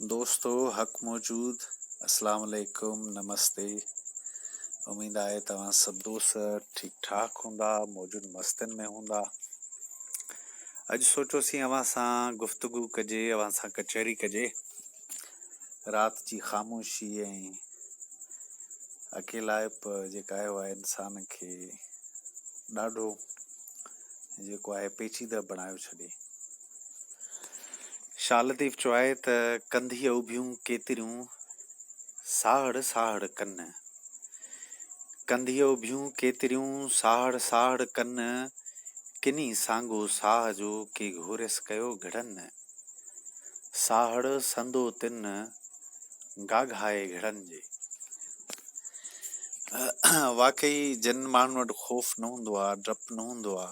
دوستو حق موجود اسلام عليڪم نمستي اميد آهي توهان سڀ دوست ٺيڪ ٺاڪ هوندا موجود مستين ۾ هوندا اڄ سوچيوسين اوهان سان گفتگو ڪجي اوهان سان ڪچهري ڪجي رات جي خاموشي ۽ اڪيلائپ جيڪا آهي اها انسان کي ڏاڍو جيڪو آهي پيچيده بڻايو ڇڏي. شاهه لطيف چيو آهي ته ڪنڌيء اڀيون ڪيتريون، ساهڙ ساهڙ ڪن. ڪنڌيء اڀيون ڪيتريون، ساهڙ ساهڙ ڪن، ڪني سانگو ساهه جو، ڪي گهوريس ڪيو گهڙن. ساهڙ سندو تن، گاگهائي گهڙن جي. واقعي جن ماڻهن وٽ خوف نه هوندو آ، ڊپ نه هوندو آ،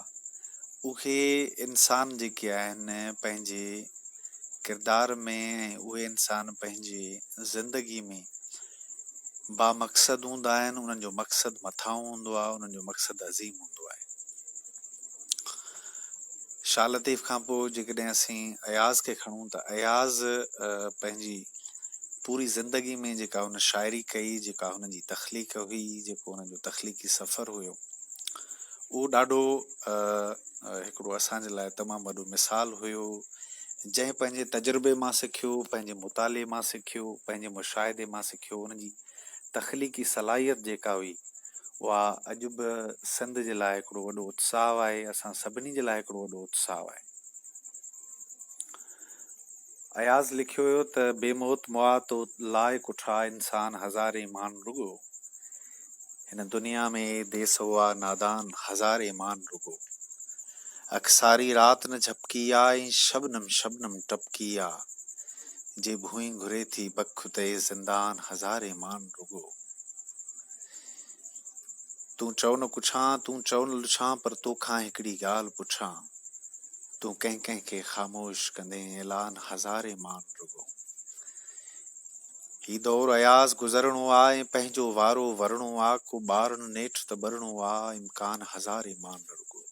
اهي انسان جيڪي آهن پنهنجي ڪردار ۾ ۽ اهي انسان پنهنجي زندگي ۾ بامقصد هوندا آهن، انهن جو مقصد مٿانهون هوندو آ، انهن جو مقصد عظيم هوندو آهي. شاهه لطيف کان پوء جيڪڏهن اسين اياز کي کڻون ته اياز پنهنجي پوري زندگي ۾ جيڪا هن شاعري ڪئي، جيڪا هن جي تخليق هئي، جيڪو هن جو تخليقي سفر هيو، اهو ڏاڍو هڪڙو اسان جي لاء تمام وڏو مثال هيو، جنهن پنهنجي تجربي مان سکيو، پنهنجي مطالعي مان سکيو، پنهنجي مشاهدي مان سکيو، ان جي تخليقي صلاحيت جيڪا هئي، اها اڄ به سنڌ جي لاء هڪڙو وڏو اتساهه آهي، اسان سڀني جي لاء هڪڙو وڏو اتساهه آهي. اياز لکيو هيو ته بي موت مئا تو لاء ڪٺا انسان هزارين مان رڳو هن دنيا ۾ اي ديس هئا نادان هزارين مان رڳو اک ساري رات نه جهپڪي آ ۽ شبنم شبنم ٽپڪي آ جي ڀونء گهري ٿي بک ته اي زندان هزارين مان رڳو تون چئو نه ڪڇان تون چئو نه لڇان پر توکان هڪڙي ڳالهه پڇان. تون ڪنهن ڪنهن کي خاموش ڪندين اعلان هزارين مان رڳو هي دور اياز گذرڻو آ ۽ پنهنجو وارو ورڻو آ ڪو ٻارڻ نيٺ ته ٻرڻو آ امڪان هزارين مان رڳو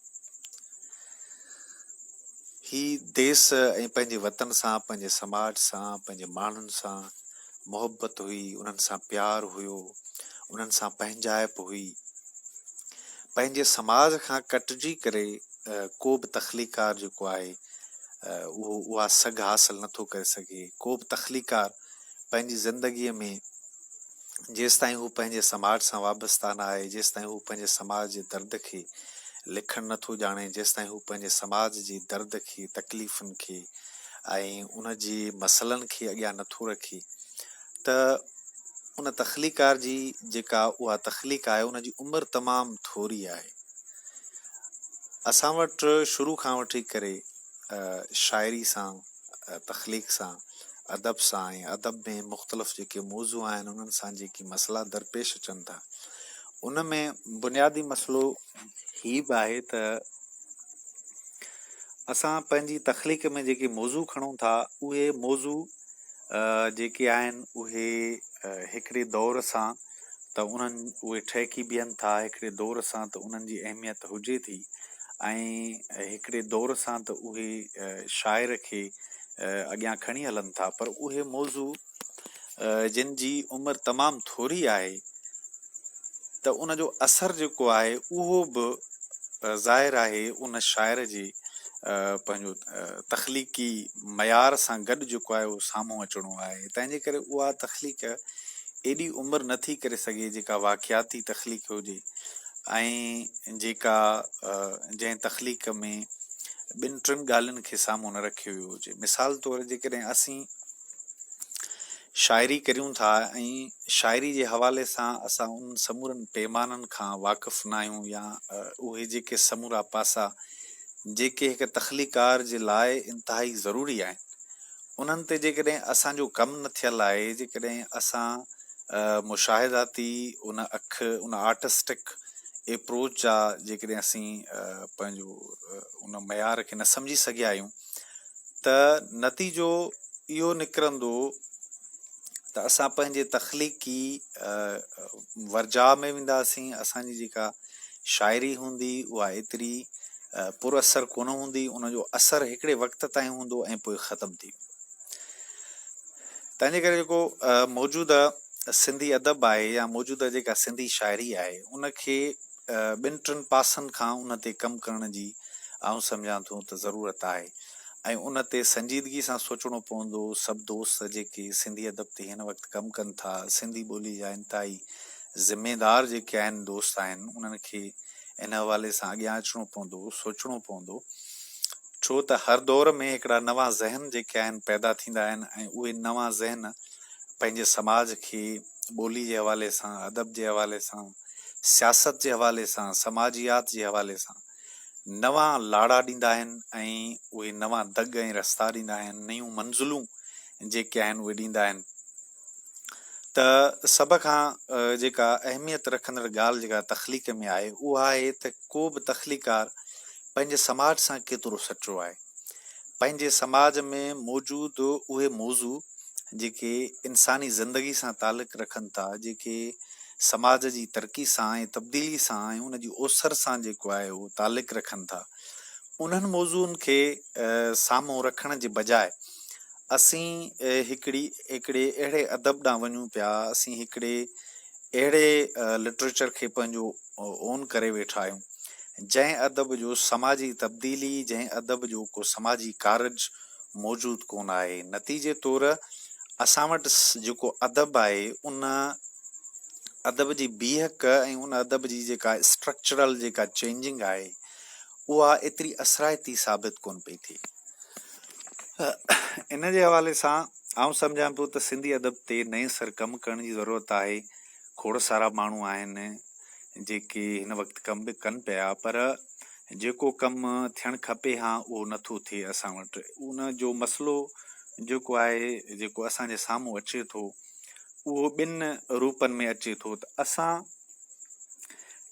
هي ديس ۽ پنهنجي وطن سان پنهنجي سماج سان پنهنجي ماڻهن سان محبت هئي انهن سان پيار هيو انهن سان پنهنجائپ هئي پنهنجي سماج کان ڪٽجي ڪري ڪو به تخليقار جيڪو آهي اهو اها سگهه حاصل نٿو ڪري سگهي. ڪو به تخليقار پنهنجي زندگيء ۾ جيستائين هو پنهنجي سماج سان وابسته نه آهي، جيستائين هو پنهنجي سماج جي درد کي لکڻ نٿو ڄاڻي، جيستائين هو پنهنجي سماج جي درد کي، تڪليفن کي ۽ ان جي مسئلن کي اڳيان نٿو رکي ته ان تخليقار جي جيڪا اها تخليق آهي ان جي عمر تمام ٿوري آهي. اسان وٽ شروع کان وٺي ڪري شاعري سان، تخليق سان، ادب سان ۽ ادب ۾ مختلف جيڪي موضوع آهن انهن سان جيڪي مسئلا درپيش اچن ٿا ان ۾ بنيادي مسئلو هي به آهي ته اسان پنهنجي تخليق ۾ جيڪي موضوع کڻون ٿا اهي موضوع جيڪي آهن اهي هڪڙي دور سان ته انهن اهي ٺهڪي بيهن ٿا هڪڙي دور سان ته انهن جي اهميت هجي ٿي ۽ هڪڙي دور سان ته اهي شاعر کي اڳيان کڻي هلن ٿا پر اهي موضوع جن جي عمر تمام ٿوري آهي ته ان جو اثر جيڪو آهي اهو به ظاهر آهي ان شاعر جي پنهنجو تخليقي معيار سان گڏ جيڪو آهي اهو سامهون اچڻو آهي تنهن جي ڪري اها تخليق ايڏي عمر نه ٿي ڪري سگهي جيڪا واقعاتي تخليق هجي ۽ جيڪا جنهن تخليق ۾ ٻن ٽن ڳالهين کي سامهون نه رکيو ويو هجي مثال طور جيڪڏهن اسين شاعري ڪريون ٿا ۽ شاعري جي حوالي سان اسان انهن سمورن پيمانن کان واقف ناهيون يا اهي جيڪي سمورا پاسا جيڪي هڪ تخليقار جي لاء انتهائي ضروري آهن انهن تي جيڪڏهن اسان جو ڪم نه ٿيل آهي جيڪڏهن اسان مشاهداتي ان اک ان آرٽسٽڪ ايپروچ جا جيڪڏهن اسين پنهنجو ان معيار کي نه سمجهي سگهيا آهيون ته نتيجو اهو نڪرندو ته اسان پنهنجي تخليقي ورجاء ۾ وينداسين اسان جي جيڪا شاعري هوندي اها ايتري پر اثر ڪونه هوندي ان جو اثر هڪڙي وقت تائين هوندو ۽ پوء ختم ٿي ويندو. تنهن جي ڪري جيڪو موجوده سنڌي ادب آهي يا موجوده جيڪا سنڌي شاعري آهي ان کي ٻن ٽن پاسن کان ان تي ڪم ڪرڻ جي آئون سمجهان ٿو ته ضرورت آهي ۽ ان تي سنجيدگي سان سوچڻو پوندو. سڀ دوست جيڪي سنڌي ادب تي هن وقت ڪم ڪن ٿا، سنڌي ٻولي جا انتهائي ذميدار جيڪي آهن دوست آهن انهن کي ان حوالي سان اڳيان اچڻو پوندو، سوچڻو پوندو. ڇو ته هر دور ۾ هڪڙا نوان ذهن جيڪي آهن پيدا ٿيندا آهن ۽ اهي نوان ذهن پنهنجي سماج کي ٻولي جي حوالي سان، ادب جي حوالي سان، سياست جي حوالي سان، سماجيات جي حوالي سان نوان لاڙا ڏيندا آهن ۽ اهي نوان دڳ ۽ رستا ڏيندا آهن، نيون منزلون جيڪي آهن اهي ڏيندا آهن ته سڀ کان جيڪا اهميت رکندڙ ڳالهه جيڪا تخليق ۾ آهي اها آهي ته ڪو به تخليقار پنهنجي سماج سان ڪيترو سچو آهي. پنهنجي سماج ۾ موجود اهي موضوع جيڪي انساني زندگي سان تعلق رکن ٿا، جيڪي سماج جي ترقي سان ۽ تبديلي سان ۽ ان جي اوسر سان جيڪو آهي اهو تعلق رکن ٿا، انهن موضوعن کي سامهون رکڻ جي بجاء اسين هڪڙي هڪڙي اهڙي ادب ڏانهن وڃون پيا، اسين هڪڙي اهڙي لٽريچر کي پنهنجو اون ڪري ويٺا آهيون، جنهن ادب جو سماجي تبديلي، جنهن ادب جو ڪو سماجي ڪارج موجود ڪونه آهي. نتيجي طور اسان وٽ جيڪو ادب آهي، ان ادب جي بيهڪ ۽ ان ادب جي جيڪا اسٽرڪچرل جيڪا چينجنگ آهي، اها ايتري اثرائتي ثابت ڪونه پئي ٿئي. ان جي حوالي سان آئون سمجهان پيو ته سنڌي ادب تي نئين سر ڪم ڪرڻ جي ضرورت آهي. کوڙ سارا ماڻهو آهن جيڪي هن وقت ڪم به ڪن پيا پر جيڪو ڪم ٿيڻ کپي ها اهو نٿو ٿئي اسان وٽ. ان جو مسئلو جيڪو آهي جيڪو اسان جي سامهون اچي ٿو اهو ٻن روپن ۾ اچي ٿو ته اسان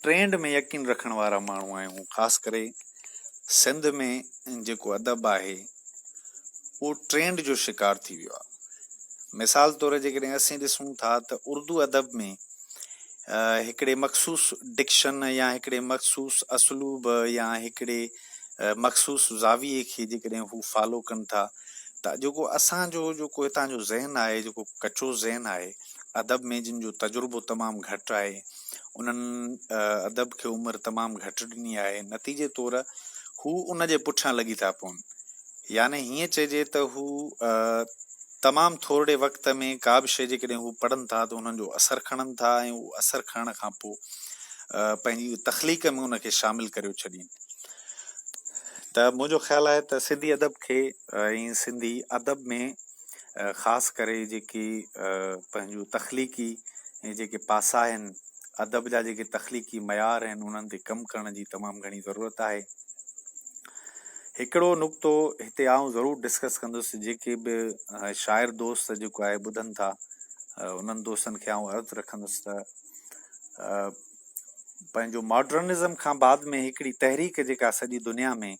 ٽرينڊ ۾ يقين رکڻ وارا ماڻهو آهيون خاص ڪري سنڌ ۾ جيڪو ادب آهي اهو ٽرينڊ جو شڪار ٿي ويو آهي مثال طور جيڪڏهن اسين ڏسون ٿا ته اردو ادب ۾ هڪڙي مخصوص ڊڪشن يا هڪڙي مخصوص اسلوب يا هڪڙي مخصوص زاويي کي جيڪڏهن هو فالو ڪن ٿا ته جيڪو اسان جو جيڪو هتان جو ذهن آهي جيڪو ڪچو ذهن آهي ادب ۾ جن جو تجربو تمام گهٽ آهي انهن ادب کي عمر تمام گهٽ ڏني آهي نتيجي طور هو ان جي پٺيان لڳي ٿا پون يعني هيئن چئجي ته هو تمام ٿورڙي وقت ۾ ڪا به شيء جيڪڏهن هو پڙهن ٿا ته انهن جو اثر کڻن ٿا ۽ اهو اثر کڻڻ کان پوء پنهنجي تخليق ۾ ان کي شامل ڪريو ڇڏين ته منهنجو خيال آهي ته سنڌي ادب کي ۽ سنڌي ادب ۾ خاص ڪري جيڪي پنهنجون تخليقي جيڪي پاسا آهن ادب جا جيڪي تخليقي معيار آهن انهن تي ڪم ڪرڻ جي تمام گهڻي ضرورت آهي. هڪڙو نقطو هتي آئون ضرور ڊسڪس ڪندس جيڪي به شاعر دوست جيڪو آهي ٻڌن ٿا انهن دوستن کي آئون عرض رکندس ته پنهنجو ماڊرنزم کان بعد ۾ هڪڙي تحريڪ جيڪا سڄي دنيا ۾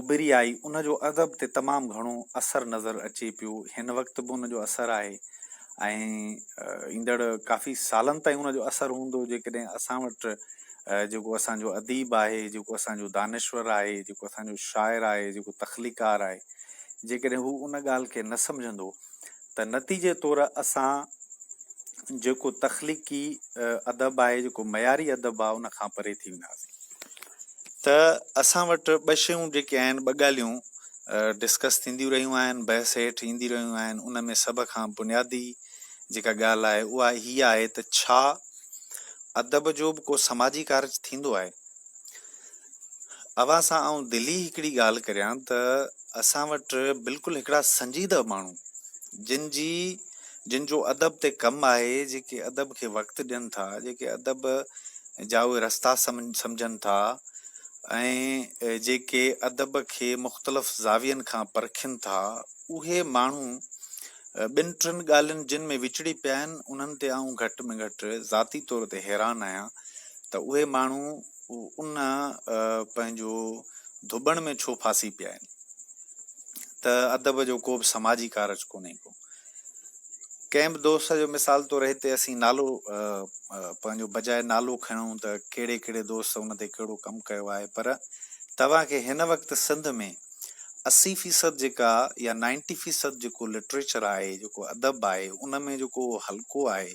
اڀري آئي ان جو ادب تي تمام گهڻو اثر نظر اچي پيو هن وقت به ان جو اثر آهي ۽ ايندڙ ڪافي سالن تائين ان جو اثر هوندو جيڪڏهن اسان وٽ جيڪو اسان جو اديب آهي جيڪو اسان جو دانشور آهي جيڪو اسان جو شاعر آهي جيڪو تخليقار آهي جيڪڏهن هو ان ڳالهه کي نه سمجهندو ته نتيجي طور اسان جيڪو تخليقي ادب آهي جيڪو معياري ادب آهي ان کان پري ٿي وينداسين ته اسان وٽ ٻه شيون جيڪي آهن ٻه ڳالهيون ڊسڪس ٿينديون رهيون آهن بحث هيٺ ايندي رهيون آهن ان ۾ سڀ کان بنيادي جيڪا ڳالهه آهي اها هي آهي ته ڇا ادب جو به ڪو سماجي ڪارج ٿيندو آهي اوهان سان آئون دلي هڪڙي ڳالهه ڪريان ته اسان وٽ بلڪل هڪڙا سنجيده ماڻهو جن جي جن جو ادب تي ڪم آهي جيڪي ادب کي وقت ڏين ٿا جيڪي ادب جا اهي رستا سمجهن ٿا ۽ جيڪي ادب کي مختلف زاوين کان پرکين ٿا اهي ماڻهو ٻن ٽن ڳالهين جن ۾ وچڙي پيا آهن انهن تي آئون گهٽ ۾ گهٽ ذاتي طور تي حيران آهيان ته اهي ماڻهو ان پنهنجو ڌٻڻ ۾ ڇو ڦاسي پيا آهن ته ادب جو ڪو به سماجي ڪارج ڪونهي ڪو. ڪنهن به دوست جو مثال طور هتي اسين نالو پنهنجو بجاء نالو کڻون ته ڪهڙي ڪهڙي دوست ان تي ڪهڙو ڪم ڪيو آهي پر توهان کي هن وقت سنڌ ۾ 80 فيصد جيڪا يا نائنٽي فيصد جيڪو لٽريچر آهي، جيڪو ادب آهي، ان ۾ جيڪو حلقو آهي،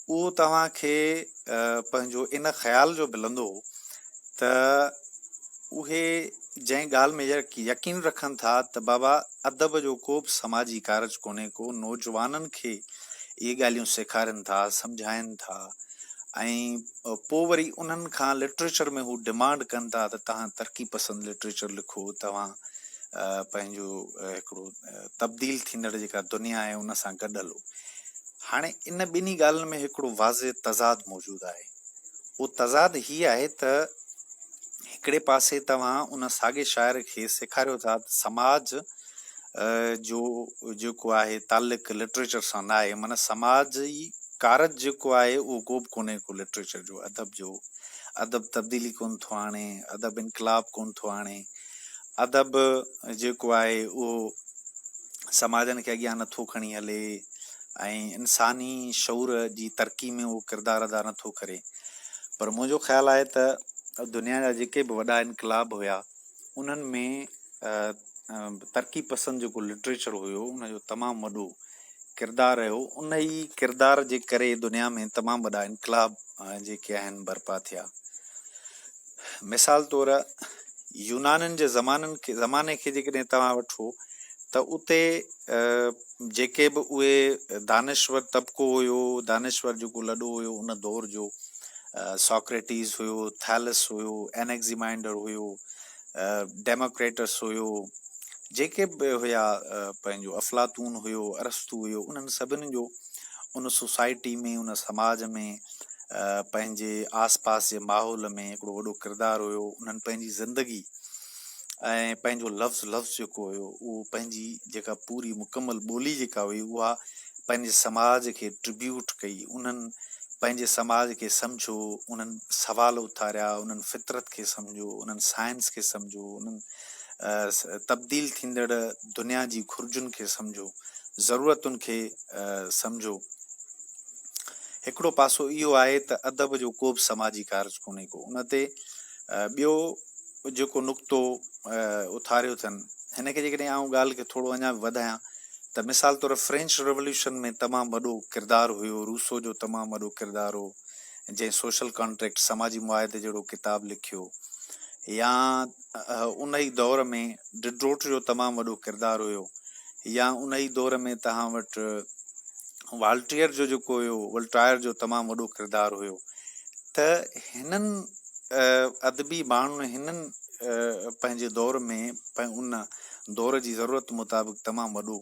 اهو توهان کي پنهنجو ان خيال جو ملندو ته اهي جنهن ڳالهه ۾ يقين رکن ٿا ته بابا ادب جو ڪو به سماجي ڪارج ڪونهي ڪو، نوجوانن کي اهي ڳالهيون سيکارين ٿا، سمجهائين ٿا ۽ پوء وري انهن کان لٽريچر ۾ هو ڊمانڊ ڪن ٿا ته توهان ترقي پسند لٽريچر لکو، توهان پنهنجو هڪڙو تبديل ٿيندڙ جيڪا دنيا آهي ان سان گڏ هلو. هاڻي ان ٻنهي ڳالهين ۾ هڪڙو واضح تضاد موجود آهي. اهو تضاد هي آهي ته هڪڙي پاسي توهان ان ساڳئي شاعر کي سيکاريو ٿا ته سماج جو جيڪو آهي تعلق لٽريچر سان ناهي، معنيٰ سماجي ڪارج جيڪو آهي اهو ڪو به ڪونهي ڪو لٽريچر جو، ادب جو، ادب تبديلي ڪونه ٿو آڻي، ادب انقلاب ڪونه ٿو آڻي، ادب جيڪو آهي اهو سماجن کي اڳيان نٿو کڻي هلي ۽ انساني شعور جي ترقي ۾ اهو ڪردار ادا نٿو ڪري پر منهنجو خيال آهي ته دنيا جا جيڪي به وڏا انقلاب هيا انهن ۾ ترقي پسند جيڪو لٽريچر هيو ان جو تمام وڏو ڪردار رهيو ان ئي ڪردار جي ڪري دنيا ۾ تمام وڏا انقلاب جيڪي آهن برپا ٿيا مثال طور يونانين جي زمانن کي زماني کي جيڪڏهن توهان وٺو ته اتي جيڪي به اهي دانشور طبقو هيو دانشور جيڪو لڏو هيو ان دور جو ساڪريٽيز هيو ٿيلس هيو اينيگزيمائنڊر هيو ڊيموڪريٽس هيو جيڪي به هيا پنهنجو افلاطون هيو ارسطو هيو انهن سڀني جو ان سوسائٽي ۾ ان سماج ۾ پنهنجي آس پاس جي ماحول ۾ هڪڙو وڏو ڪردار هيو انهن پنهنجي زندگي ۽ پنهنجو لفظ لفظ جيڪو هيو اهو پنهنجي جيڪا پوري مڪمل ٻولي جيڪا هئي اها پنهنجي سماج کي ٽربيوٽ ڪئي انهن پنهنجي سماج کي سمجهيو انهن سوال اٿاريا انهن فطرت کي سمجهيو انهن سائنس کي سمجهيو انهن تبديل ٿيندڙ دنيا جي گهرجن کي سمجهيو ضرورتن کي سمجهو. هڪڙو پاسو اهو آهي ته ادب جو ڪو به سماجي ڪارج ڪونهي ڪو ان تي ٻيو جيڪو نقطو اٿاريو اٿن هن کي جيڪڏهن آئون ڳالهه کي ٿورو اڃا به وڌايان ته مثال طور فرينچ ريوليوشن ۾ تمام وڏو ڪردار هيو روسو جو تمام وڏو ڪردار هو جنهن سوشل ڪانٽريڪٽ سماجي معاهدي جهڙو ڪتاب لکيو يا ان ئي دور ۾ ڊڊروٽ جو تمام وڏو ڪردار هيو يا ان ئي دور ۾ توهان وٽ والٽيئر جو جيڪو هيو ولٽائر جو تمام وڏو ڪردار هيو ته هنن ادبي ماڻهن هنن پنهنجي دور ۾ ان دور جي ضرورت مطابق تمام وڏو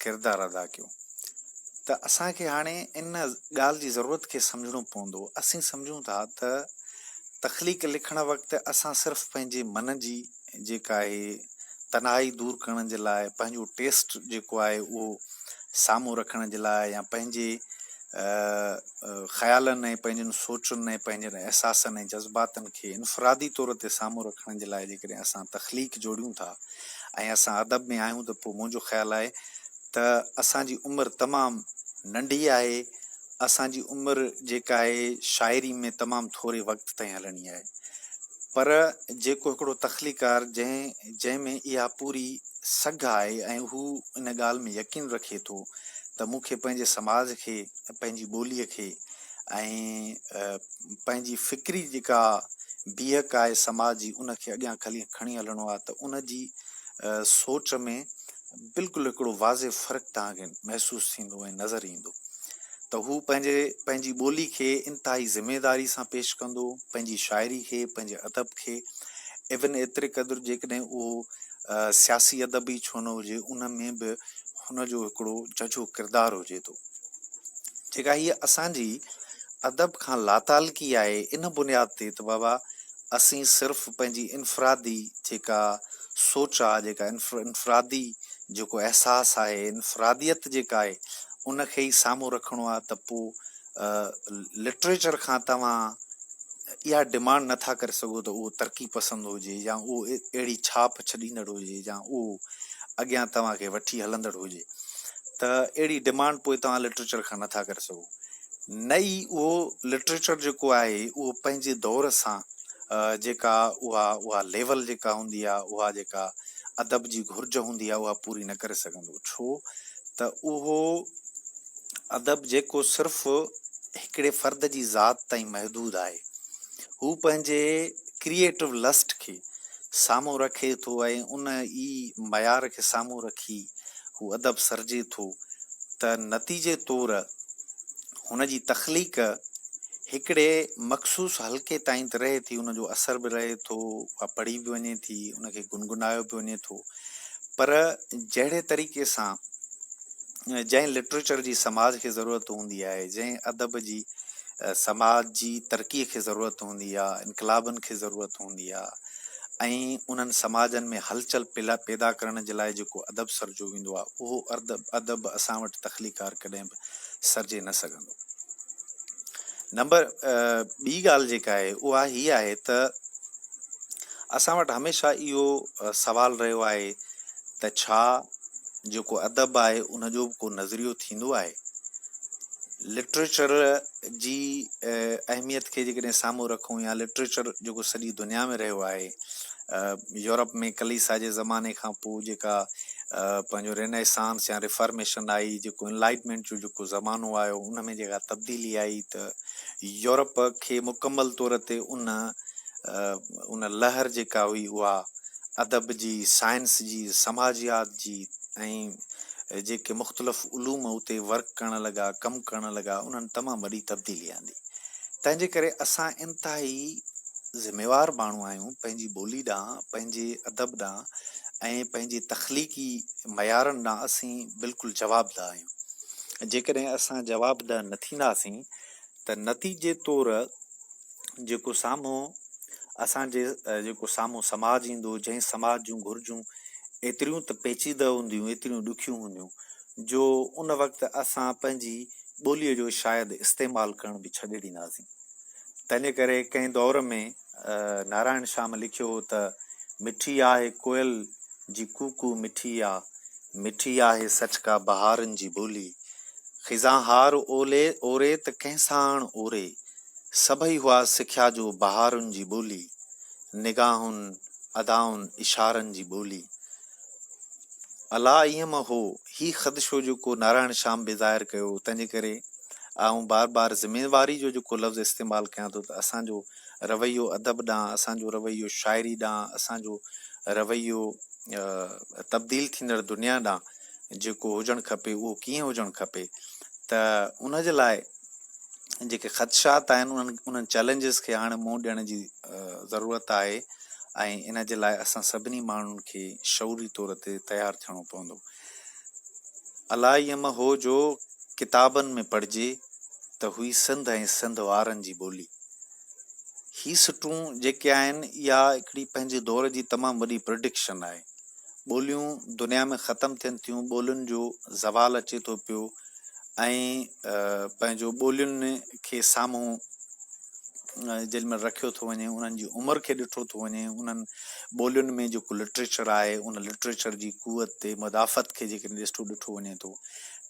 ڪردار ادا ڪيو ته اسان کي هاڻي ان ڳالهه جي ضرورت کي سمجهڻو پوندو اسين سمجهون ٿا ته تخليق لکڻ وقت اسان صرف پنهنجي من جي جيڪا آهي تنهائي دور ڪرڻ جي لاء پنهنجو ٽيسٽ جيڪو آهي اهو سامهون رکڻ جي لاء يا پنهنجي خيالن ۽ پنهنجن سوچن ۽ پنهنجن احساسن ۽ جذباتن کي انفرادي طور تي سامهون رکڻ جي لاء جيڪڏهن اسان تخليق جوڙيون ٿا ۽ اسان ادب ۾ آهيون ته پوء منهنجو خيال آهي ته اسان جي عمر تمام ننڍي آهي اسان جي عمر جيڪا آهي شاعري ۾ تمام ٿوري وقت تائين هلڻي آهي پر جيڪو هڪڙو تخليقار جنهن جنهن ۾ اها پوري سگهه آهي ۽ هو ان ڳالهه ۾ يقين رکي ٿو ته مون کي پنهنجي سماج کي پنهنجي ٻوليء کي ۽ پنهنجي فڪري جيڪا بيهڪ آهي سماج جي ان کي اڳيان کڻي هلڻو آهي ته ان جي سوچ ۾ بلڪل هڪڙو واضح فرق توهان کي محسوس ٿيندو ۽ نظر ايندو ته هو پنهنجي پنهنجي ٻولي کي انتهائي ذميداري سان پيش ڪندو پنهنجي شاعري کي پنهنجي ادب کي ايون ايتري قدر جيڪڏهن اهو سياسي ادب ئي ڇو نه هجي ان ۾ به هن جو هڪڙو ججهو ڪردار هجي ٿو جيڪا هيء اسان جي ادب کان لاتعلقي آهي ان بنياد تي ته بابا اسين صرف پنهنجي انفرادي جيڪا سوچ آ، جيڪا انفرادي جيڪو احساس آهي، انفراديت جيڪا آهي، ان کي ئي سامهون رکڻو آ ته پو لٽريچر کان توهان اها ڊمانڊ نه ٿا ڪري سگهو ته اهو ترقي پسند هجي يا اهو اهڙي ڇاپ ڇڏيندڙ هجي يا اهو اڳيان توهان کي وٺي هلندڙ هجي ته اهڙي ڊمانڊ پوء توهان لٽريچر کان نه ٿا ڪري سگهو. نه ئي اهو لٽريچر جيڪو آهي اهو پنهنجي دور سان جيڪا اها اها ليول جيڪا هوندي آهي اها جيڪا ادب جي گهرج هوندي آهي اها پوري نه ڪري سگهندو ڇو ته اهو ادب جيڪو صرف هڪڙي فرد جي ذات تائين محدود آهي هو پنهنجي ڪريئيٽو لسٽ کي سامهون رکي ٿو ۽ ان ئي معيار کي سامهون رکي هو ادب سرجي ٿو ته نتيجي طور هن جي تخليق هڪڙي مخصوص حلقي تائين ته رهي ٿي، ان جو اثر به رهي ٿو، اها پڙهي به وڃي ٿي، ان کي گنگنايو به وڃي ٿو، پر جهڙي طريقي سان جنهن لٽريچر جي سماج کي ضرورت هوندي آهي، جنهن ادب جي سماج جي ترقيء کي ضرورت هوندي آهي، انقلابن کي ضرورت هوندي آهي ۽ انهن سماجن ۾ هلچل پيدا ڪرڻ جي لاء جيڪو ادب سرجيو ويندو آهي، اهو ادب اسان وٽ تخليقار ڪڏهن به سرجي نه سگهندو. نمبر ٻي ڳالهه جيڪا آهي اها هي آهي ته اسان وٽ هميشه اهو سوال رهيو آهي ته ڇا جيڪو ادب آهي ان جو به ڪو نظريو ٿيندو آهي؟ لٽريچر جي اهميت کي جيڪڏهن سامهون رکون يا لٽريچر جيڪو سڄي دنيا ۾ رهيو آهي يورپ ۾ ڪليسا جي زماني کان پوء جيڪا پنهنجو رينائسانس يا ريفارميشن آئي جيڪو انلائٽمينٽ جو جيڪو زمانو آيو ان ۾ جيڪا تبديلي آئي ته يورپ کي مڪمل طور تي ان ان لهر جيڪا هئي اها ادب جي سائنس جي سماجيات جي ۽ جيڪي مختلف علوم اتي ورڪ ڪرڻ لڳا ڪم ڪرڻ لڳا انهن تمام وڏي تبديلي آندي تنهن جي ڪري اسان انتهائي ذميوار ماڻهو آهيون پنهنجي ٻولي ڏانهن پنهنجي ادب ڏانهن ۽ پنهنجي تخليقي معيارن ڏانهن اسين بلڪل جوابده آهيون. جيڪڏهن اسان جوابده نه ٿينداسين ته نتيجي طور جيڪو سامهون اسان جي جيڪو سامهون سماج ايندو جنهن سماج جون گهرجون ايتريون ته پيچيده هونديون ايتريون ڏکيون هونديون جو ان وقت اسان پنهنجي ٻوليء جو شايد استعمال ڪرڻ به ڇڏي ڏينداسين. تنهنجي ڪري ڪنهن دور ۾ نارائڻ شيام لکيو هو ته مٺي آهي ڪوئل جي ڪو ڪو مٺي آ، مٺي آهي سچ ڪا بهارن جي ٻولي. خزان هار اولي اوري ته ڪنهن ساڻ اوري، سڀئي هئا سکيا جو بهارن جي ٻولي. نگاهن، ادائن، اشارن جي ٻولي. الا ائين م هو، هي خدشو جيڪو نارائڻ شيام به ظاهر ڪيو، تنهنجي ڪري آئون بار بار ذميواري جو جيڪو لفظ استعمال ڪيان ٿو ته اسان جو رويو ادب ڏانهن، اسان جو رويو شاعري ڏانهن، اسان جو رويو تبديل ٿيندڙ دنيا ڏانهن جيڪو هجڻ کپي اهو ڪيئن هجڻ کپي ته ان جي لاء جيڪي خدشات آهن انهن انهن چئلينجز کي هاڻي منهن ڏيڻ جي ضرورت آهي ۽ ان جي لاء اسان سڀني ماڻهن کي شعوري طور تي تيار ٿيڻو پوندو. الائي م هو جو ڪتابن ۾ پڙهجي ته هئي سنڌ ۽ سنڌ وارن جي ٻولي. هي سٽون جيڪي آهن اها هڪڙي پنهنجي دور جي تمام وڏي پرڊڪشن آهي. ٻوليون دنيا ۾ ختم ٿين ٿيون، ٻولين جو زوال اچي ٿو پيو ۽ پنهنجو ٻولين کي سامهون جنهن مهل رکيو ٿو وڃي انهن جي عمر کي ڏٺو ٿو وڃي انهن ٻولين ۾ جيڪو لٽريچر آهي ان لٽريچر جي قوت تي مدافعت کي جيڪڏهن ڏسٺو ڏٺو وڃي ٿو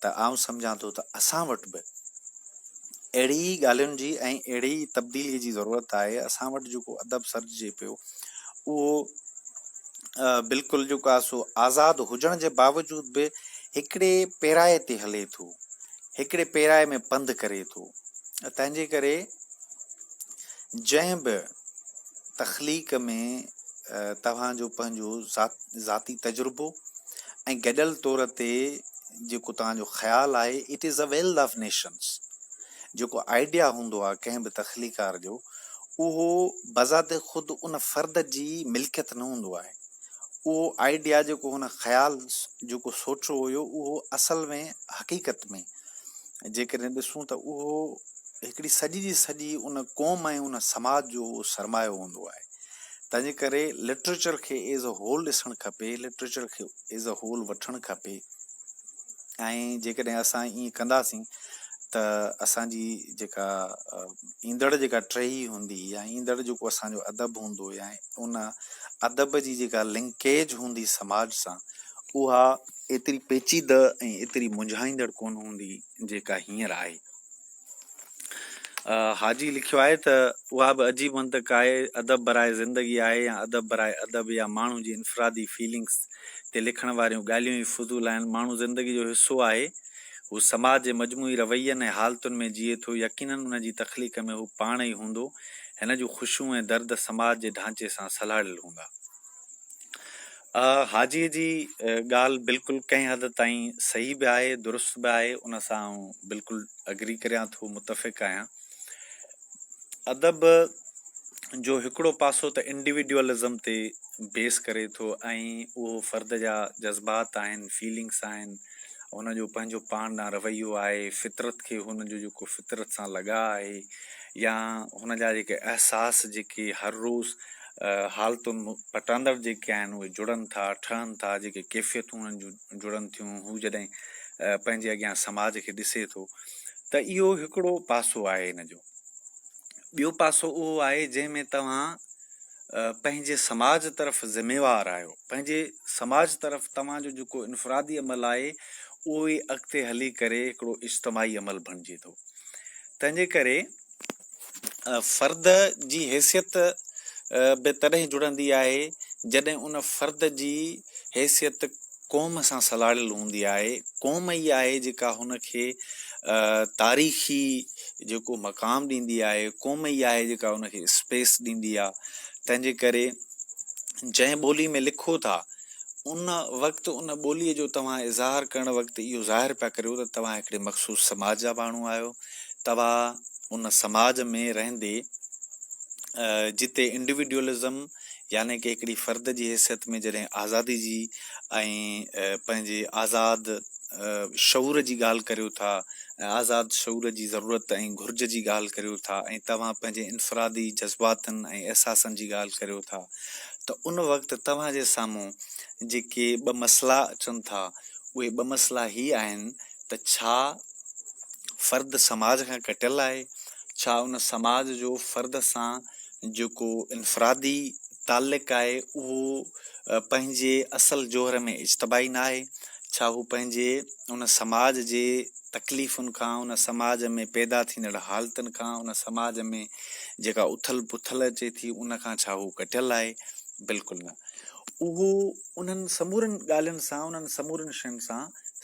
ته آئون سمجهان ٿو ته اسان وٽ به اهڙي ئي ڳالهين جي ۽ اهڙي ئي تبديلي جي ضرورت آهي اسان وٽ جيڪو ادب سرججي پيو اهو بلڪل جيڪو آهي سو آزاد هجڻ جي باوجود به هڪڙي پيرائي تي هلي ٿو هڪڙي پيرائي ۾ پنڌ ڪري ٿو تنهنجي ڪري جنهن به تخليق ۾ توهان جو پنهنجو ذاتي تجربو ۽ گڏيل طور تي جيڪو توهان جو خيال آهي it is a wealth of nations جيڪو آئيڊيا هوندو آهي ڪنهن به تخليقار جو اهو بذات خود ان فرد جي ملڪيت نه هوندو آهي اهو آئيڊيا جيڪو هن خيال جيڪو سوچيو هيو اهو اصل ۾ حقيقت ۾ جيڪڏهن ڏسون ته اهو هڪڙي سڄي جي سڄي ان قوم ۽ ان سماج جو اهو سرمايو هوندو آهي تنهنجي ڪري لٽريچر کي ايز اي هول ڏسڻ کپي لٽريچر کي ايز اي هول وٺڻ کپي ۽ جيڪڏهن اسان ائين ڪنداسين ته اسان جي جيڪا ايندڙ جيڪا ٽهي هوندي يا ايندڙ جيڪو اسان جو ادب هوندو يا ان ادب جي جيڪا لنڪيج هوندي سماج سان اها ايتري پيچيده ۽ ايتري منجهائيندڙ ڪونه هوندي جيڪا هينئر آهي. حاجي لکيو آهي ته اها به عجيب منطق آهي، ادب براء زندگي آهي يا ادب براء ادب يا ماڻهو جي انفرادي فيلنگس تي لکڻ واريون ڳالهيون ئي فضول آهن. ماڻهو زندگي جو حصو آهي. هو سماج جي مجموعي روين ۽ حالتن ۾ جيئي ٿو. يقينن ان جي تخليق ۾ هو پاڻ ئي هوندو. هن جون خوشيون ۽ درد سماج جي ڍانچي سان سلهاڙيل هوندا. حاجيء جي ڳالهه بلڪل ڪنهن حد تائين صحيح به آهي، درست به آهي، ان سان آئون بلڪل اگري ڪريان ٿو، متفق آهيان. ادب جو هڪڙو پاسو ته انڊيوڊوئلزم تي بيس ڪري ٿو ۽ اهو فرد جا جذبات آهن، فيلنگس آهن، هن جو پنهنجو پاڻ ڏانهن رويو آهي، فطرت کي هن جو جيڪو فطرت سان لڳاء آهي يا هن جا جيڪي احساس جيڪي هر روز حالتن پٽاندڙ جيڪي آهن اهي جڙن ٿا، ٺهن ٿا، جيڪي ڪيفيتون انهن جون جڙن ٿيون، هو جڏهن پنهنجي اڳيان سماج کي ڏسي ٿو ته اهو هڪڙو پاسو آهي هن جو. ٻيو پاسو اهو آهي جنهن ۾ توهان پنهنجي سماج طرف ذميوار آهيو، پنهنجي سماج طرف توهان جو جيڪو انفرادي عمل آهي اهو ئي اڳتي هلي ڪري هڪڙو اجتماعي عمل بڻجي ٿو. تنهنجي ڪري فرد جي حيثيت به تڏهن جڙندي آهي جڏهن ان فرد جي حيثيت قوم سان سلهاڙيل هوندي آهي، قوم ئي آهي جيڪا هن کي تاريخي جيڪو مقام ڏيندي آهي، قوم ئي آهي جيڪا ان کي اسپيس ڏيندي آهي، تنهن جي ڪري جنهن ٻولي ۾ لکو ٿا ان وقت ان ٻوليء جو توهان اظهار ڪرڻ وقت اهو ظاهر پيا ڪريو ته توهان هڪڙي مخصوص سماج جا ماڻهو آهيو، توهان ان سماج ۾ رهندي جتي انڊيوڊوئلزم يعني ڪه هڪڙي فرد جي حيثيت ۾ جڏهن آزادي جي ۽ پنهنجي آزاد شعور جي ڳالهه ڪريو ٿا ۽ آزاد شعور جي ضرورت ۽ گهرج جي ڳالهه ڪريو ٿا ۽ توهان پنهنجي انفرادي جذباتن ۽ احساسن جي ڳالهه ڪريو ٿا ته ان وقت توهان جي سامهون جيڪي ٻه مسئلا اچن ٿا اهي ٻه مسئلا هي آهن ته ڇا فرد سماج کان ڪٽيل آهي؟ ڇا ان سماج جو فرد سان جيڪو انفرادي تعلق آهي اهو پنهنجي اصل جوهر ۾ اجتماعي ناهي؟ ڇا هو پنهنجي ان سماج جي تڪليفن کان، ان سماج ۾ پيدا ٿيندڙ حالتن کان، ان سماج ۾ جيڪا اٿل پٿل اچي ٿي ان کان ڇا هو ڪٽيل آهي؟ بلڪل نه. اهو انهن سمورين ڳالهين سان، انهن سمورين شين سان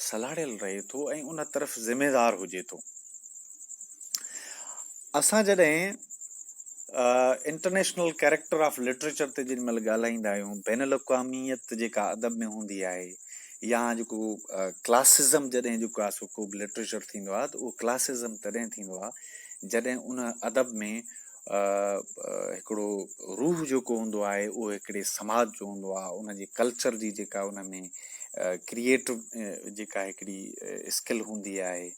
سلهاڙيل رهي ٿو ۽ ان طرف ذميوار هجي ٿو. اسان جڏهن انٽرنيشنل ڪيريڪٽر آف لٽريچر تي جيڏي مهل ڳالهائيندا آهيون، بين الاقواميت جيڪا ادب ۾ هوندي آهي يا جيڪو ڪلاسزم جڏهن جيڪو آهي سو ڪو به لٽريچر ٿيندو آهي ته اهو ڪلاسزم تڏهن ٿيندو آهي جڏهن ان ادب ۾ هڪڙو روح جيڪو هوندو آهي اهو هڪڙي سماج جو هوندو آهي ان جي ڪلچر جي جيڪا ان ۾ ڪريئيٽو جيڪا هڪڙي اسڪل هوندي آهي